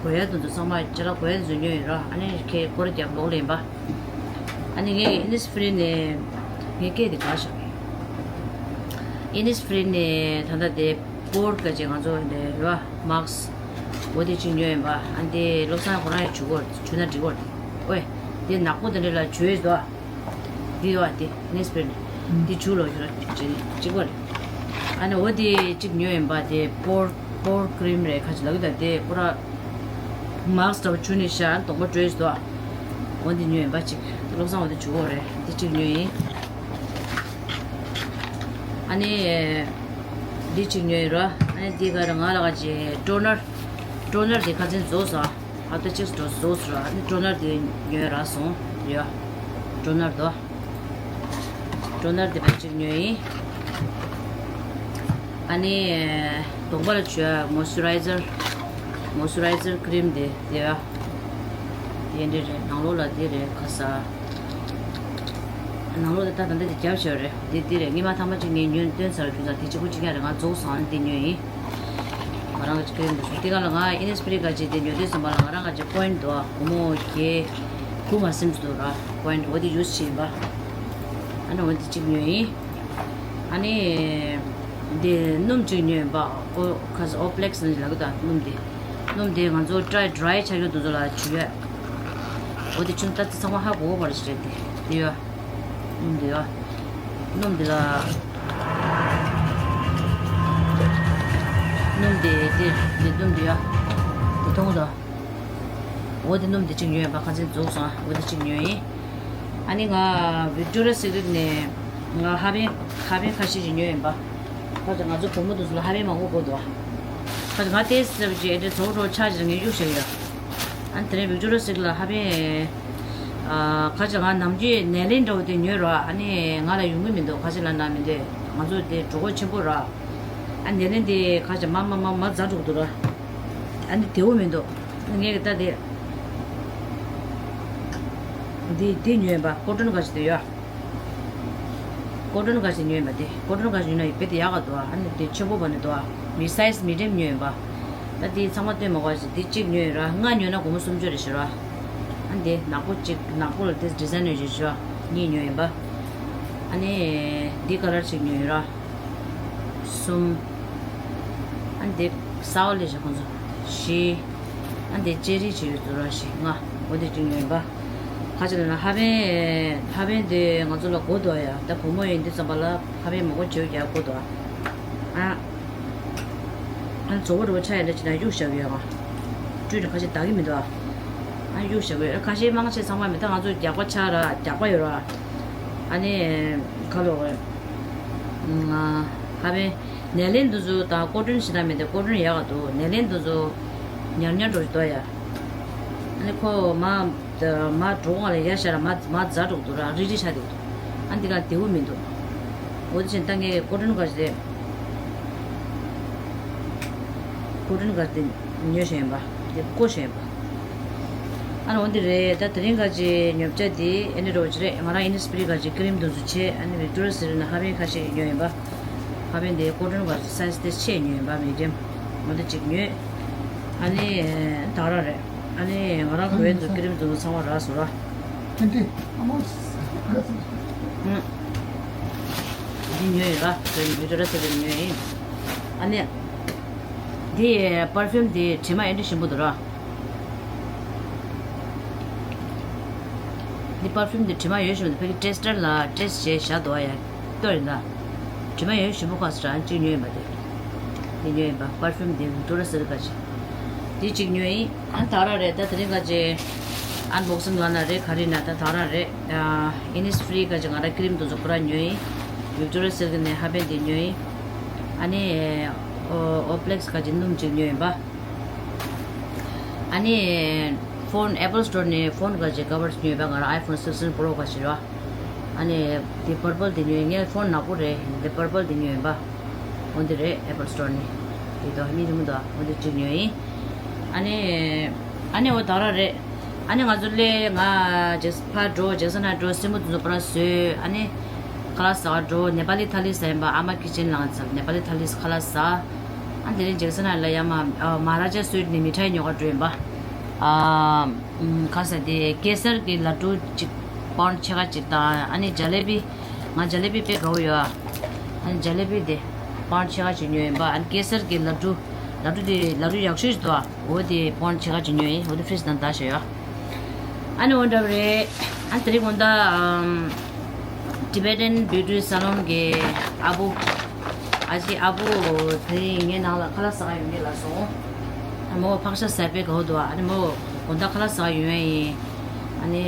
གོན་ཡས་དེ་ཚོ་ཚང་མ་ཅ་ལག་གོན་ཡས་དེ་ཚོ་ཉོས་ཡིན་རོ། ཨ་ནི་ཁྱེད་སྐོར་རྒྱབ་ལོག་ལེན་པ། ཨ་ནི་ངས་ཨིན་ནིས་ཕི་རི་ནས་ངའི་སྐད་དེ་ག་ཤོག་ཨིན་ནིས་ཕི་རི་ནས་ད་ལྟ་དེ་པོར་ག་ཅེ་ང་ཚོ་འདི་རོ་མཱག་སི་འོ་དེ་ཅིག་ཉོས་ཡིན་པ། ཨ་འདི་བློ་བཟང་ཁོ་རང་ཡང་བྱུག་གོ་བྱུག་ན་འགྲིག་གོ། ཨོའི། དེ་ནག་པོ་དེ་འདྲ་ལ་བྱོས་དོ། དེ་ཡོད་དེ་ནེས་པེ་རེད། དེ་བྱུག་ལོ་ཞུ་ར་ཅི་གཅིག་པ་རེད། ཨ་ནི་འོ་དེ་གཅིག་ཉོས་ཡིན་པ་དེ་པོར་པོར་ཀི་རིམ་རེད་ཁ་ཅིག་ལབ་ཀྱི་ད་དེ་ཁོ་ར་མཱ་སི་ཀི་འདྲ་བོ་བྱུག་ནས་ཤ་གདོང་པ་བྲོས་དོ། འོ་དེ་ཉོས་ཡིན་པ་གཅིག་བློ་བཟང་འོ་དེ་བྱུག་འོ་རེད་དེ་གཅིག་ཉོས་ཡིན། ཨ་ནི། འདི་གཅིག་ཉོས་ཡིན་ར། ཨ་ནི་འདི་ག་ར་ང་ལ་ག་ཅི་ཊོ་ནར། ཊོ་ནར་འདི་ཁ་ཚན་རྫོགས་སོང་། ཨ་ད་གཅིག་འགྲོ་རྫོགས་སོང་ར། ཨ་ནི་ཊོ་ནར་འདི་ཉོས་ར་སོང་། ཡ། ཊོ་ནར་དོ། ཊོ་ནར་འདི་ཕར་གཅིག་ཉོས་ཡིན། ཨ་ནི། གདོང་པ་ལ་བྱུག་ཡ་མོ་སི་ཅུ་རའི་ཛར། མོ་སི་ཅུ་རའི་ཛར་ཀི་རིམ་འདི་འདི་ཡ། དེ་འདྲ་རེད། ནང་ལོགས་ལ་འདི་རེད་ཁ་ས། ནང་ལོགས་ལ་ད་ད་འདི་རྒྱབ་བྱས་རེད། འདི་འདི་རེད། སྔོན་མ་ཐེངས་མ་གཅིག་ངས་ཉོས་སྟོན་ཚར་རྒྱུ་ཙང་དེ་གཅིག་པོ་གཅིག་རྐྱང་རེད། ང་རྫོགས་སོང་། ཨ་ནི་འདི་ཉོས་ཡིན། ང་རང་གི་ཀི་རིམ་འདི་ཚོ་དེ་ག་ལ་ང་ཨིན་ནི་སི་ཕི་རི་ག་ཅིག་འདི་ཉོ་དུས་ཙམ་པ་ལ་ང་རང་ག་ཅིག་པོ་ཡིན་འདུག་སྒོར་མོ་བརྒྱད་དགུ་མ་ཟིན་འདུག་ར། པོ་ཡིན་འོ་དེ་ཡུ་སི་བྱས་ཡིན་པ། ཨ་ནི་འོ་དེ་གཅིག་ཉོས་ཡིན། ཨ་ནི། འདི་སྣུམ་གཅིག་ཉོས་ཡིན་པ། ཨོ་ཁ་ས་ཨོ་པི་ལེག་སི་ནི་ལབ་ཀྱི་ད་སྣུམ་འདི། སྣུམ་འདི་ང་ཚོ་ཏྲའི་ཌི་རའི་ཆགས་ཡོད་དུ་ཚོ་ལ་བྱུག་ཡོད། འོ་དེ་ཆུང་ད་ཚང་མ་ཧ་གོ་བ་རེད་ཞེས་རེད་དེ། འདི་ཡོད། སྣུམ་འདི་ཡོད། སྣུམ་འདི་ལ། སྣུམ་འདི་འདི་འདི་སྣུམ་འདི་ཡོད། འདི་མཐོང་གི་འདུག་འོ་དེ་སྣུམ་འདི་གཅིག་ཉོས་ཡོད་པ་ཁ་ཚན་རྫོགས་སོང་། འོ་དེ་གཅིག་ཉོས་ཡིན། ཨ་ནི་ང་ཝིག་ཊོ་རི་ཡ་སི་ཀི་རེཊ་ནས་ང་ཧ་པན་ཧ་པན་ཁ་ཤས་ཤིག་ཉོས་ཡིན་པ། ཁ་ཅིག་ང་ཚོ་བུ་མོ་དེ་ཚོ་ལ་ཧ་པན་མང་པོ་དགོས་འདུག་ཁ་ཅིག་ང་ཏོག་ཙམ་ཅིག་ཨེ་འདྲ་ཚོགས་འགྲོ་ཆ་ཅིག་ངས་གཡུག་བཞག་ཡོད། ཨ་ནི་དེ་རིང་ཝིག་ཊོ་རི་ཡ་སི་ཀི་རེཊ་ལ་ཧ་པན། ཨ་ཁ་ཅིག་ང་ནམ་རྒྱུན་ནེ་ལེན་འདྲ་བོ་དེ་ཉོས་རོགས། ཨ་ནི་ང་ལ་ཡོང་གི་མི་འདུག་ཁ་ཅིག་ལ་ན་མི་འདོད། ང་ཚོ་དེ་གྲོད་ཁོག་ཆེན་པོ་ར། ཨ་ནེ་ལེན་དེ་ཁ་ཅིག་མ་མ་མ་མ་ཛ་འགྲོ་གི་འདུག་ར། ཨ་ནི་དེ་བོ་མི་འདུག་ངས་ཀྱི་ལྟ་དེ། འདི་འདི་ཉོས་ཡིན་པ་ཀོ་ཊོན་ག་ཅིག་དེ་ཡོད། ཀོ་ཊོན་ག་ཅིག་ཉོས་ཡིན་པ་དེ་ཀོ་ཊོན་ག་ཅིག་ཉོས་ན་ཡི་བེད་དེ་ཡག་ག་འདུག་ཨ་ནི་དེ་ཆེན་པོ་བ་ནི་འདུག་མི་སའི་ཛི་མི་ཌི་ཡམ་ཉོས་ཡིན་པ། ད་དེ་ཚང་མ་སྟོན་མ་དགོས་ཤིག་དེ་གཅིག་ཉོས་ཡིན་ར། ལྔ་ཉོས་ན་སྒོར་མོ་སུམ་ཅུ་རེད་ཤི་ར། ཨ་ནི་དེ་ནག་པོ་གཅིག་ནག་པོ་ལ་དེ་ཌི་ཛའིན་ཡོད་ཤི་ཤི་ར། གཉིས་ཉོས་ཡིན་པ། ཨ་ནི་དེ་ཀ་ལར་གཅིག་ཉོས་ཡིན་ར། གསུམ། ཨ་ནི་དེ་སའོ་ལེ་ཤ་ཁོང་ཚོ། བཞི། ཨ་ནི་དེ་ཅེ་རི་ཅིག་ཡོད་འདུག་ར་བཞི་ལྔ། འོ་དེ་གཅིག་ཉོས་ཡིན་པ། ཁ་ཅིག་ལ་ན་ཧ་པན་ཧ་པན་དེ་ང་ཚོ་ལ་དགོས་འདུག་ཡ། ད་བུ་མོ་ཡིན་དུས་ཙམ་པ་ལ་ཧ་པན་མང་པོ་བྱེད་ཡ་དགོས་འདུག་ཨ་ཨ་ནི་གཙོ་བོ་རུ་ཆ་ཡ་འདྲ་ཅིག་ན་གཡུག་བཞག་ཡོད་ང་། སྤྲུལ་ནས་ཁ་ཤས་ལྡག་གི་མི་འདུག་ཨ་གཡུག་བཞག་ཡོད། ཁ་ཤས་མང་ཆེ་ཚང་མ་མི་ད་ང་ཚོ་རྒྱགས་པ་ཆགས་ར་རྒྱགས་པ་ཡོད་ར། ཨ་ནི་ཁ་ལོ་ཧ་པན། ནེ་ལེན་དུ་ཚོ་དང་ཀོ་ཊོན་ཞེ་དྲག་མེད་དེ་ཀོ་ཊོན་ཡག་ག་འདུག་ནེ་ལེན་དུ་ཚོ་ཉར་ཉར་འགྲོ་འདུག་ཡ། ཨ་ནི་ཁོ་མ་མ་འགྲོ་གོང་ལ་ཡ་ཤ་ར་མ་མ་ཛ་འགྲོ་འདུག་ར་རི་རི་ཤ་འདུག་ཨ་འདི་ག་བདེ་བོ་མི་འདུག་འོ་དེ་བཞིན་ད་ངས་ཀོ་ཊོན་ག་ཞིག་རེད། ཀོ་ཊོན་ག་དེ་ཉོས་བཞིན་པ་དེ་བརྐོ་བཞིན་པ། ཨ་ནི་འོ་འདི་རེད། ད་དེ་རིང་ག་ཅིག་ཉོ་ཆ་དེ་ཨ་ནི་རོ་ཅི་རེད། ང་རང་ཨིན་ནི་སི་པི་རི་ག་ཅིག་ཀི་རིམ་དུ་ཚོ་བྱས། ཨ་ནི་ཝིག་ཊོ་རི་ཡ་སི་ཀི་རེཊ་ནས་ཧ་པན་ཁ་ཤས་ཉོས་ཡིན་པ། ཧ་པན་དེ་ཀོ་ཊོན་ག་ཅིག་སའི་ཛི་དེ་ཆེ་ཉོས་ཡིན་པ། མི་ཌི་ཡམ་འོ་འདི་གཅིག་ཉོས། ཨ་ནི་དག་ར་རེད། ཨ་ནི་ང་རང་གོ་ཡན་དུ་ཀི་རིམ་དུ་ཚོ་ཚང་མ་རག་སོང་ར། ཨ་འདི་ཨ་མ་ཨ་འདི་ཉོས་ཡིན་ར། ཝིག་ཊོ་རི་ཡ་སི་ཀི་རེཊ་ཉོས་ཡིན། ཨ་ནི་འདི་པར་ཕིའུམ་འདི་དྲི་མ་ཨེ་འདྲ་ཞིམ་པོ་འདུག་ར། འདི་པར་ཕིའུམ་འདི་དྲི་མ་ཡོད་ཞིམ་པོ་འདུག་ཕ་གི་ཊེ་སི་ཊར་ལ་ཊེ་སི་ཊི་བྱས་བཞག་འདུག་ཡ། ལྟོས་རེད་ད། དྲི་མ་ཡོད་ཞིམ་པོ་ཁ་སི་ཊ་གཅིག་ཉོས་ཡིན་པ་དེ། འདི་ཉོས་ཡིན་པ་པར་ཕིའུམ་འདི་ཝིག་ཊོ་རི་ཡ་སི་ཀི་རེཊ་ག་ཅིག་འདི་གཅིག་ཉོས་ཡིན། ཨ་ད་ར་རེད་ད། དེ་རིང་ག་ཅིག་ཨན་བོག་སིང་ལབ་ན་རེད་ག་རེ་ན་ད་ད་ར་རེད། ཨ་ཨིན་ནི་སི་ཕི་རི་ག་ཅིག་ང་ར་ཀི་རིམ་དེ་ཚོ་ཁོ་ར་ཉོས་ཡིན། ཝིག་ཊོ་རི་ཡ་སི་ཀི་རེཊ་ནས་ཧ་པན་དེ་ཉོས་ཡིན། ཨ་ནི་ཨོ་ཨོ་པི་ལེག་སི་ག་ཅིག་སྣུམ་གཅིག་ཉོས་ཡིན་པ། ཨ་ནི་ཕོན་ཨེ་པལ་སི་ཊོར་ནས་ཕོན་ག་ཅིག་ཀ་བར་ཉོས་པ། ང་ར་ཨའི་ཕོན་སིགས་ཊིན་པོ་རོ་ག་ཅིག་ར། ཨ་ནི་དེ་པར་པལ་དེ་ཉོས་ཡིན། ངས་ཕོན་ནག་པོ་རེད། དེ་པར་པལ་དེ་ཉོས་ཡིན་པ། འོ་འདི་རེད་ཨེ་པལ་སི་ཊོར་ནས། དེ་དོ་མི་རི་མོ་དོ་འོ་འདི་གཅིག་ཉོས་ཡིན། ཨ་ནི་ཨ་ནི་འོ་ད་ར་རེད། ཨ་ནི་ང་ཚོ་སླེ་ང་ཇེག་ཕར་འགྲོ་ཇེག་སན་ཧའེ་འགྲོ་སྲིན་མོ་དེ་ཚོ་པར་བཟོས། ཨ་ནི་ཁ་ལག་ཟ་ག་འགྲོ། ནེ་པ་ལི་ཐ་ལི་ཟ་ཡིན་པ། ཨ་མ་ཀི་ཅན་ལ་ང་ཚོ་ནེ་པ་ལི་ཐ་ལི་ཁ་ལག་ཟ། ཨ་དེ་རིང་ཇེག་སན་ཧའེ་ལ་ཡ་མ་མ་ཧ་ར་ཇ་སུ་ཝིཊ་ནས་མི་ཐའི་ཉོ་ག་འགྲོ་ཡིན་པ། ཨ། ཁ་ས་དེ་གེ་སར་གྱི་ལ་ཌུ་གཅིག་པའུན་ཆེ་ཁ་གཅིག་དང་། ཨ་ནི་ཇ་ལེ་བི། ང་ཇ་ལེ་བི་དཔེ་དགའ་བོ་ཡོད། ཨ་ནི་ཇ་ལེ་བི་དེ་པའུན་ཆེ་ཁ་གཅིག་ཉོས་ཡིན་པ། ཨ་ནི་གེ་སར་གྱི་ལ་ཌུ། ལ་ཌུ་དེ་ལ་ཌུ་ཡག་ཤོས་ཤིག་འདུག་འོ་དེ་པའུན་ཆེ་ཁ་གཅིག་ཉོས་ཡིན། འོ་དེ་ཕི་རིཇ་ནང་བསྡད་བཞག་ཡོད། ཨ་ནི་འོ་འདྲ་བ་རེད། ཨ་དེ་རིང་དགོང་དག་ཨམ། Tibetan Beauty Salon གི་ཨ་བུ། ཨ་ཅེ་ཨ་བུ་དེ་རིང་ངའི་ནང་ལ་ཁ་ལག་ཟ་ག་ཡོང་གི་ལབ་སོང་། ཨ་མོ་ཕག་ཤ་ཟ་དཔེ་དགའ་བོ་འདུག་ཨ་ནི་མོ་དགོང་དག་ཁ་ལག་ཟ་ག་ཡོང་ཡ་ཡིན། ཨ་ནི་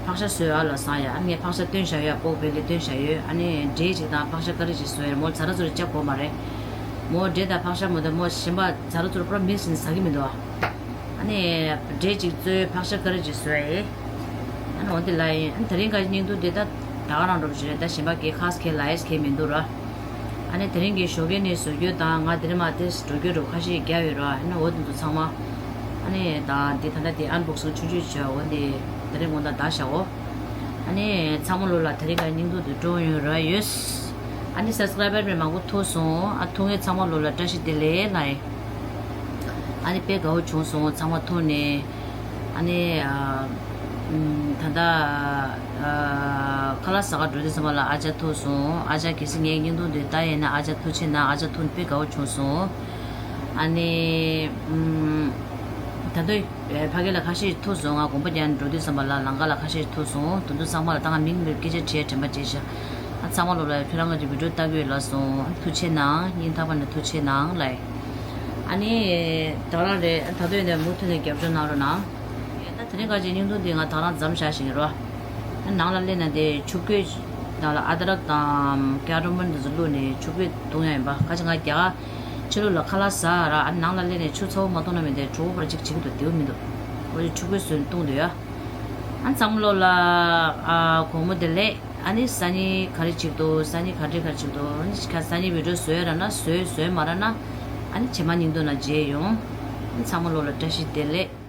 ཕག་ཤ་བཟོས་ཨ་ལ་ཟ་ཡ། ཨ་ནི་ངས་ཕག་ཤ་བཏོན་བཞག་ཡོད། ཨ་པོག་བེ་ལི་བཏོན་བཞག་ཡོད། ཨ་ནི་འབྲས་ཅིག་དང་ཕག་ཤ་ཀ་རི་ཅིག་བཟོས་ཡོད། མོ་ཛ་ར་ཙུ་ར་བཅག་གོ་མ་རེད། མོ་འབྲས་དང་ཕག་ཤ་མོ་དང་མོ་གཞན་པ་ཛ་ར་ཙུ་ར་པུ་ར་མིག་སི་ནི་ཟ་གི་མི་འདུག་ཨ་ནི་འབྲས་ཅིག་བཙོས། ཕག་ཤ་ཀ་རི་ཅིག་བཟོས་ཡིན། ཨ་ནི་འོ་འདི་ལ་ཡིན། ཨ་ནི་དེ་རིང་ག་སྙིང་སྡུག་འདི་ད་ད་ག་རང་འགྲོ་བཞིན་རེད། ད་གཞན་པ་གི་ཁ་སི་ཁེ་ལ་ཡེ་སི་ཁེ་མི་འདུག་ར། ཨ་ནི་དེ་རིང་གི་ཞོགས་ཀས་ནས་བཟོ་རྒྱུ་དང་ང་དེ་རིང་མ་དེ་འགྲོ་རྒྱུ་འགྲོ་ཁ་ཤས་རྒྱག་ཡོད་ར། ཨ་ནི་འོ་དེ་ཚོ་ཚང་མ་ཨ་ནི་ད་འདི་ད་ལྟ་དེ་ཨན་བོག་སིང་ཆུང་ཆུང་བྱས། འོ་འདི་དེ་རིང་དགོང་དག་ད་བཞག་འོ། ཨ་ནི་ཚང་མ་ལོ་ལ་དེ་རིང་ག་སྙིང་སྡུག་འདི་བཀྲོངས་ཡོང་ར་ཡོད། ཨ་ནི་སབ་སི་ཀ་རའི་བར་མི་མང་པོ་ཐུག་སོང་། ཨ་ཐུག་མཁན་ཚང་མ་ལོ་ལ་བཀྲ་ཤིས་བདེ་ལེགས་ལ་ཡིན། ཨ་ནི་དཔེ་དགའ་བོ་བྱུང་སོང་ཚང་མ་ཐུག་ནས། ཨ་ནི་ཨ་ད་ལྟ་ཨ་ཁ་ལག་ཟ་ག་འགྲོ་དུས་ཙམ་པ་ལ་ཨ་ཅག་ཐུག་སོང་། ཨ་ཅག་གལ་སྲིད་ངའི་སྙིང་སྡུག་འདི་ལྟ་ཡིན་ན་ཨ་ཅག་ཐུགས་རྗེ་གནང་། ཨ་ཅག་ཐུག་ནས་དཔེ་དགའ་བོ་བྱུང་སོང་། ཨ་ནི་ཨམ་ད་དུང་ཕ་གི་ལ་ཁ་ཤས་ཐུག་སོང་། ང་དགོན་པ་རྒྱག་ནས་འགྲོ་དུས་ཙམ་པ་ལ་ལམ་ཁ་ལ་ཁ་ཤས་ཐུག་སོང་། དེ་ཚོ་ཚང་མ་ལ་ད་ང་མིང་མིང་སྐད་ཆ་དྲིས་དྲན་པ་བརྗེད་ཤག་ཨ་ཚང་མ་ལོ་ལ་ཁྱོད་རང་གི་བི་ཌིའོ་ལྟ་གི་ཡོད་ལབ་སོང་། ཐུགས་རྗེ་གནང་། སྙིང་ཐག་པ་ནས་ཐུགས་རྗེ་གནང་ལབ། ཨ་ནི་ད་རང་རེད། ད་དུང་ཡིན་ནའི་མུ་མཐུད་ནས་རྒྱབ་སྐྱོར་གནང་རོགས་གནང་། ད་དེ་རིང་ཁ་ཅིག་སྙིང་སྡུག་འདི་ང་ད་རང་མཚམས་བཞག་བཞིན་རོ། ནང་ལ་སླེབས་ན་དེ་ཆུ་བསྐོལ། ནང་ལ་ཨ་དྲག་དང་ཀ་རོ་མན་འདི་ཚོ་བླུགས་ནས་ཆུ་བསྐོལ་བཏུང་ཡ་ཡིན་པ། ཁ་ཅིག་ང་རྒྱ་གར་ཕྱི་ལོགས་ལ་ཁ་ལག་ཟ་ར། ཨ་ནང་ལ་སླེབས་ནས་ཆུ་ཚ་བོ་མ་བཏུང་ན་མི་འདི་གྲོད་ཁོག་ཕར་ཅིག་བྱེད་ཀྱི་འདུག་བདེ་བོ་མི་འདུག་འོ་དེ་ཆུ་བསྐོལ་བཟོས་ནས་བཏུང་འདོད་ཡ། ཨ་ཚང་མ་ལོ་ལ་ཨ་དགོང་མོ་བདེ་ལེགས། ཨ་ནི་སང་ཉིན་ག་རེ་བྱེད་འདུག་སང་ཉིན་ག་འདྲ་ག་རེ་བྱེད་འདུག་ཨ་ནི་ཁ་སང་ཉིན་བི་ཌིའོ་བཟོས་ར་ན་བཟོས། བཟོས་མ་ར་ན་ཨ་ནི་རྗེས་མ་སྙིང་སྡུག་ན་མཇལ་ཡོང་། ཨ་ནི་ཚང་མ་ལོ་ལ་བཀྲ་ཤིས་བདེ་ལེགས།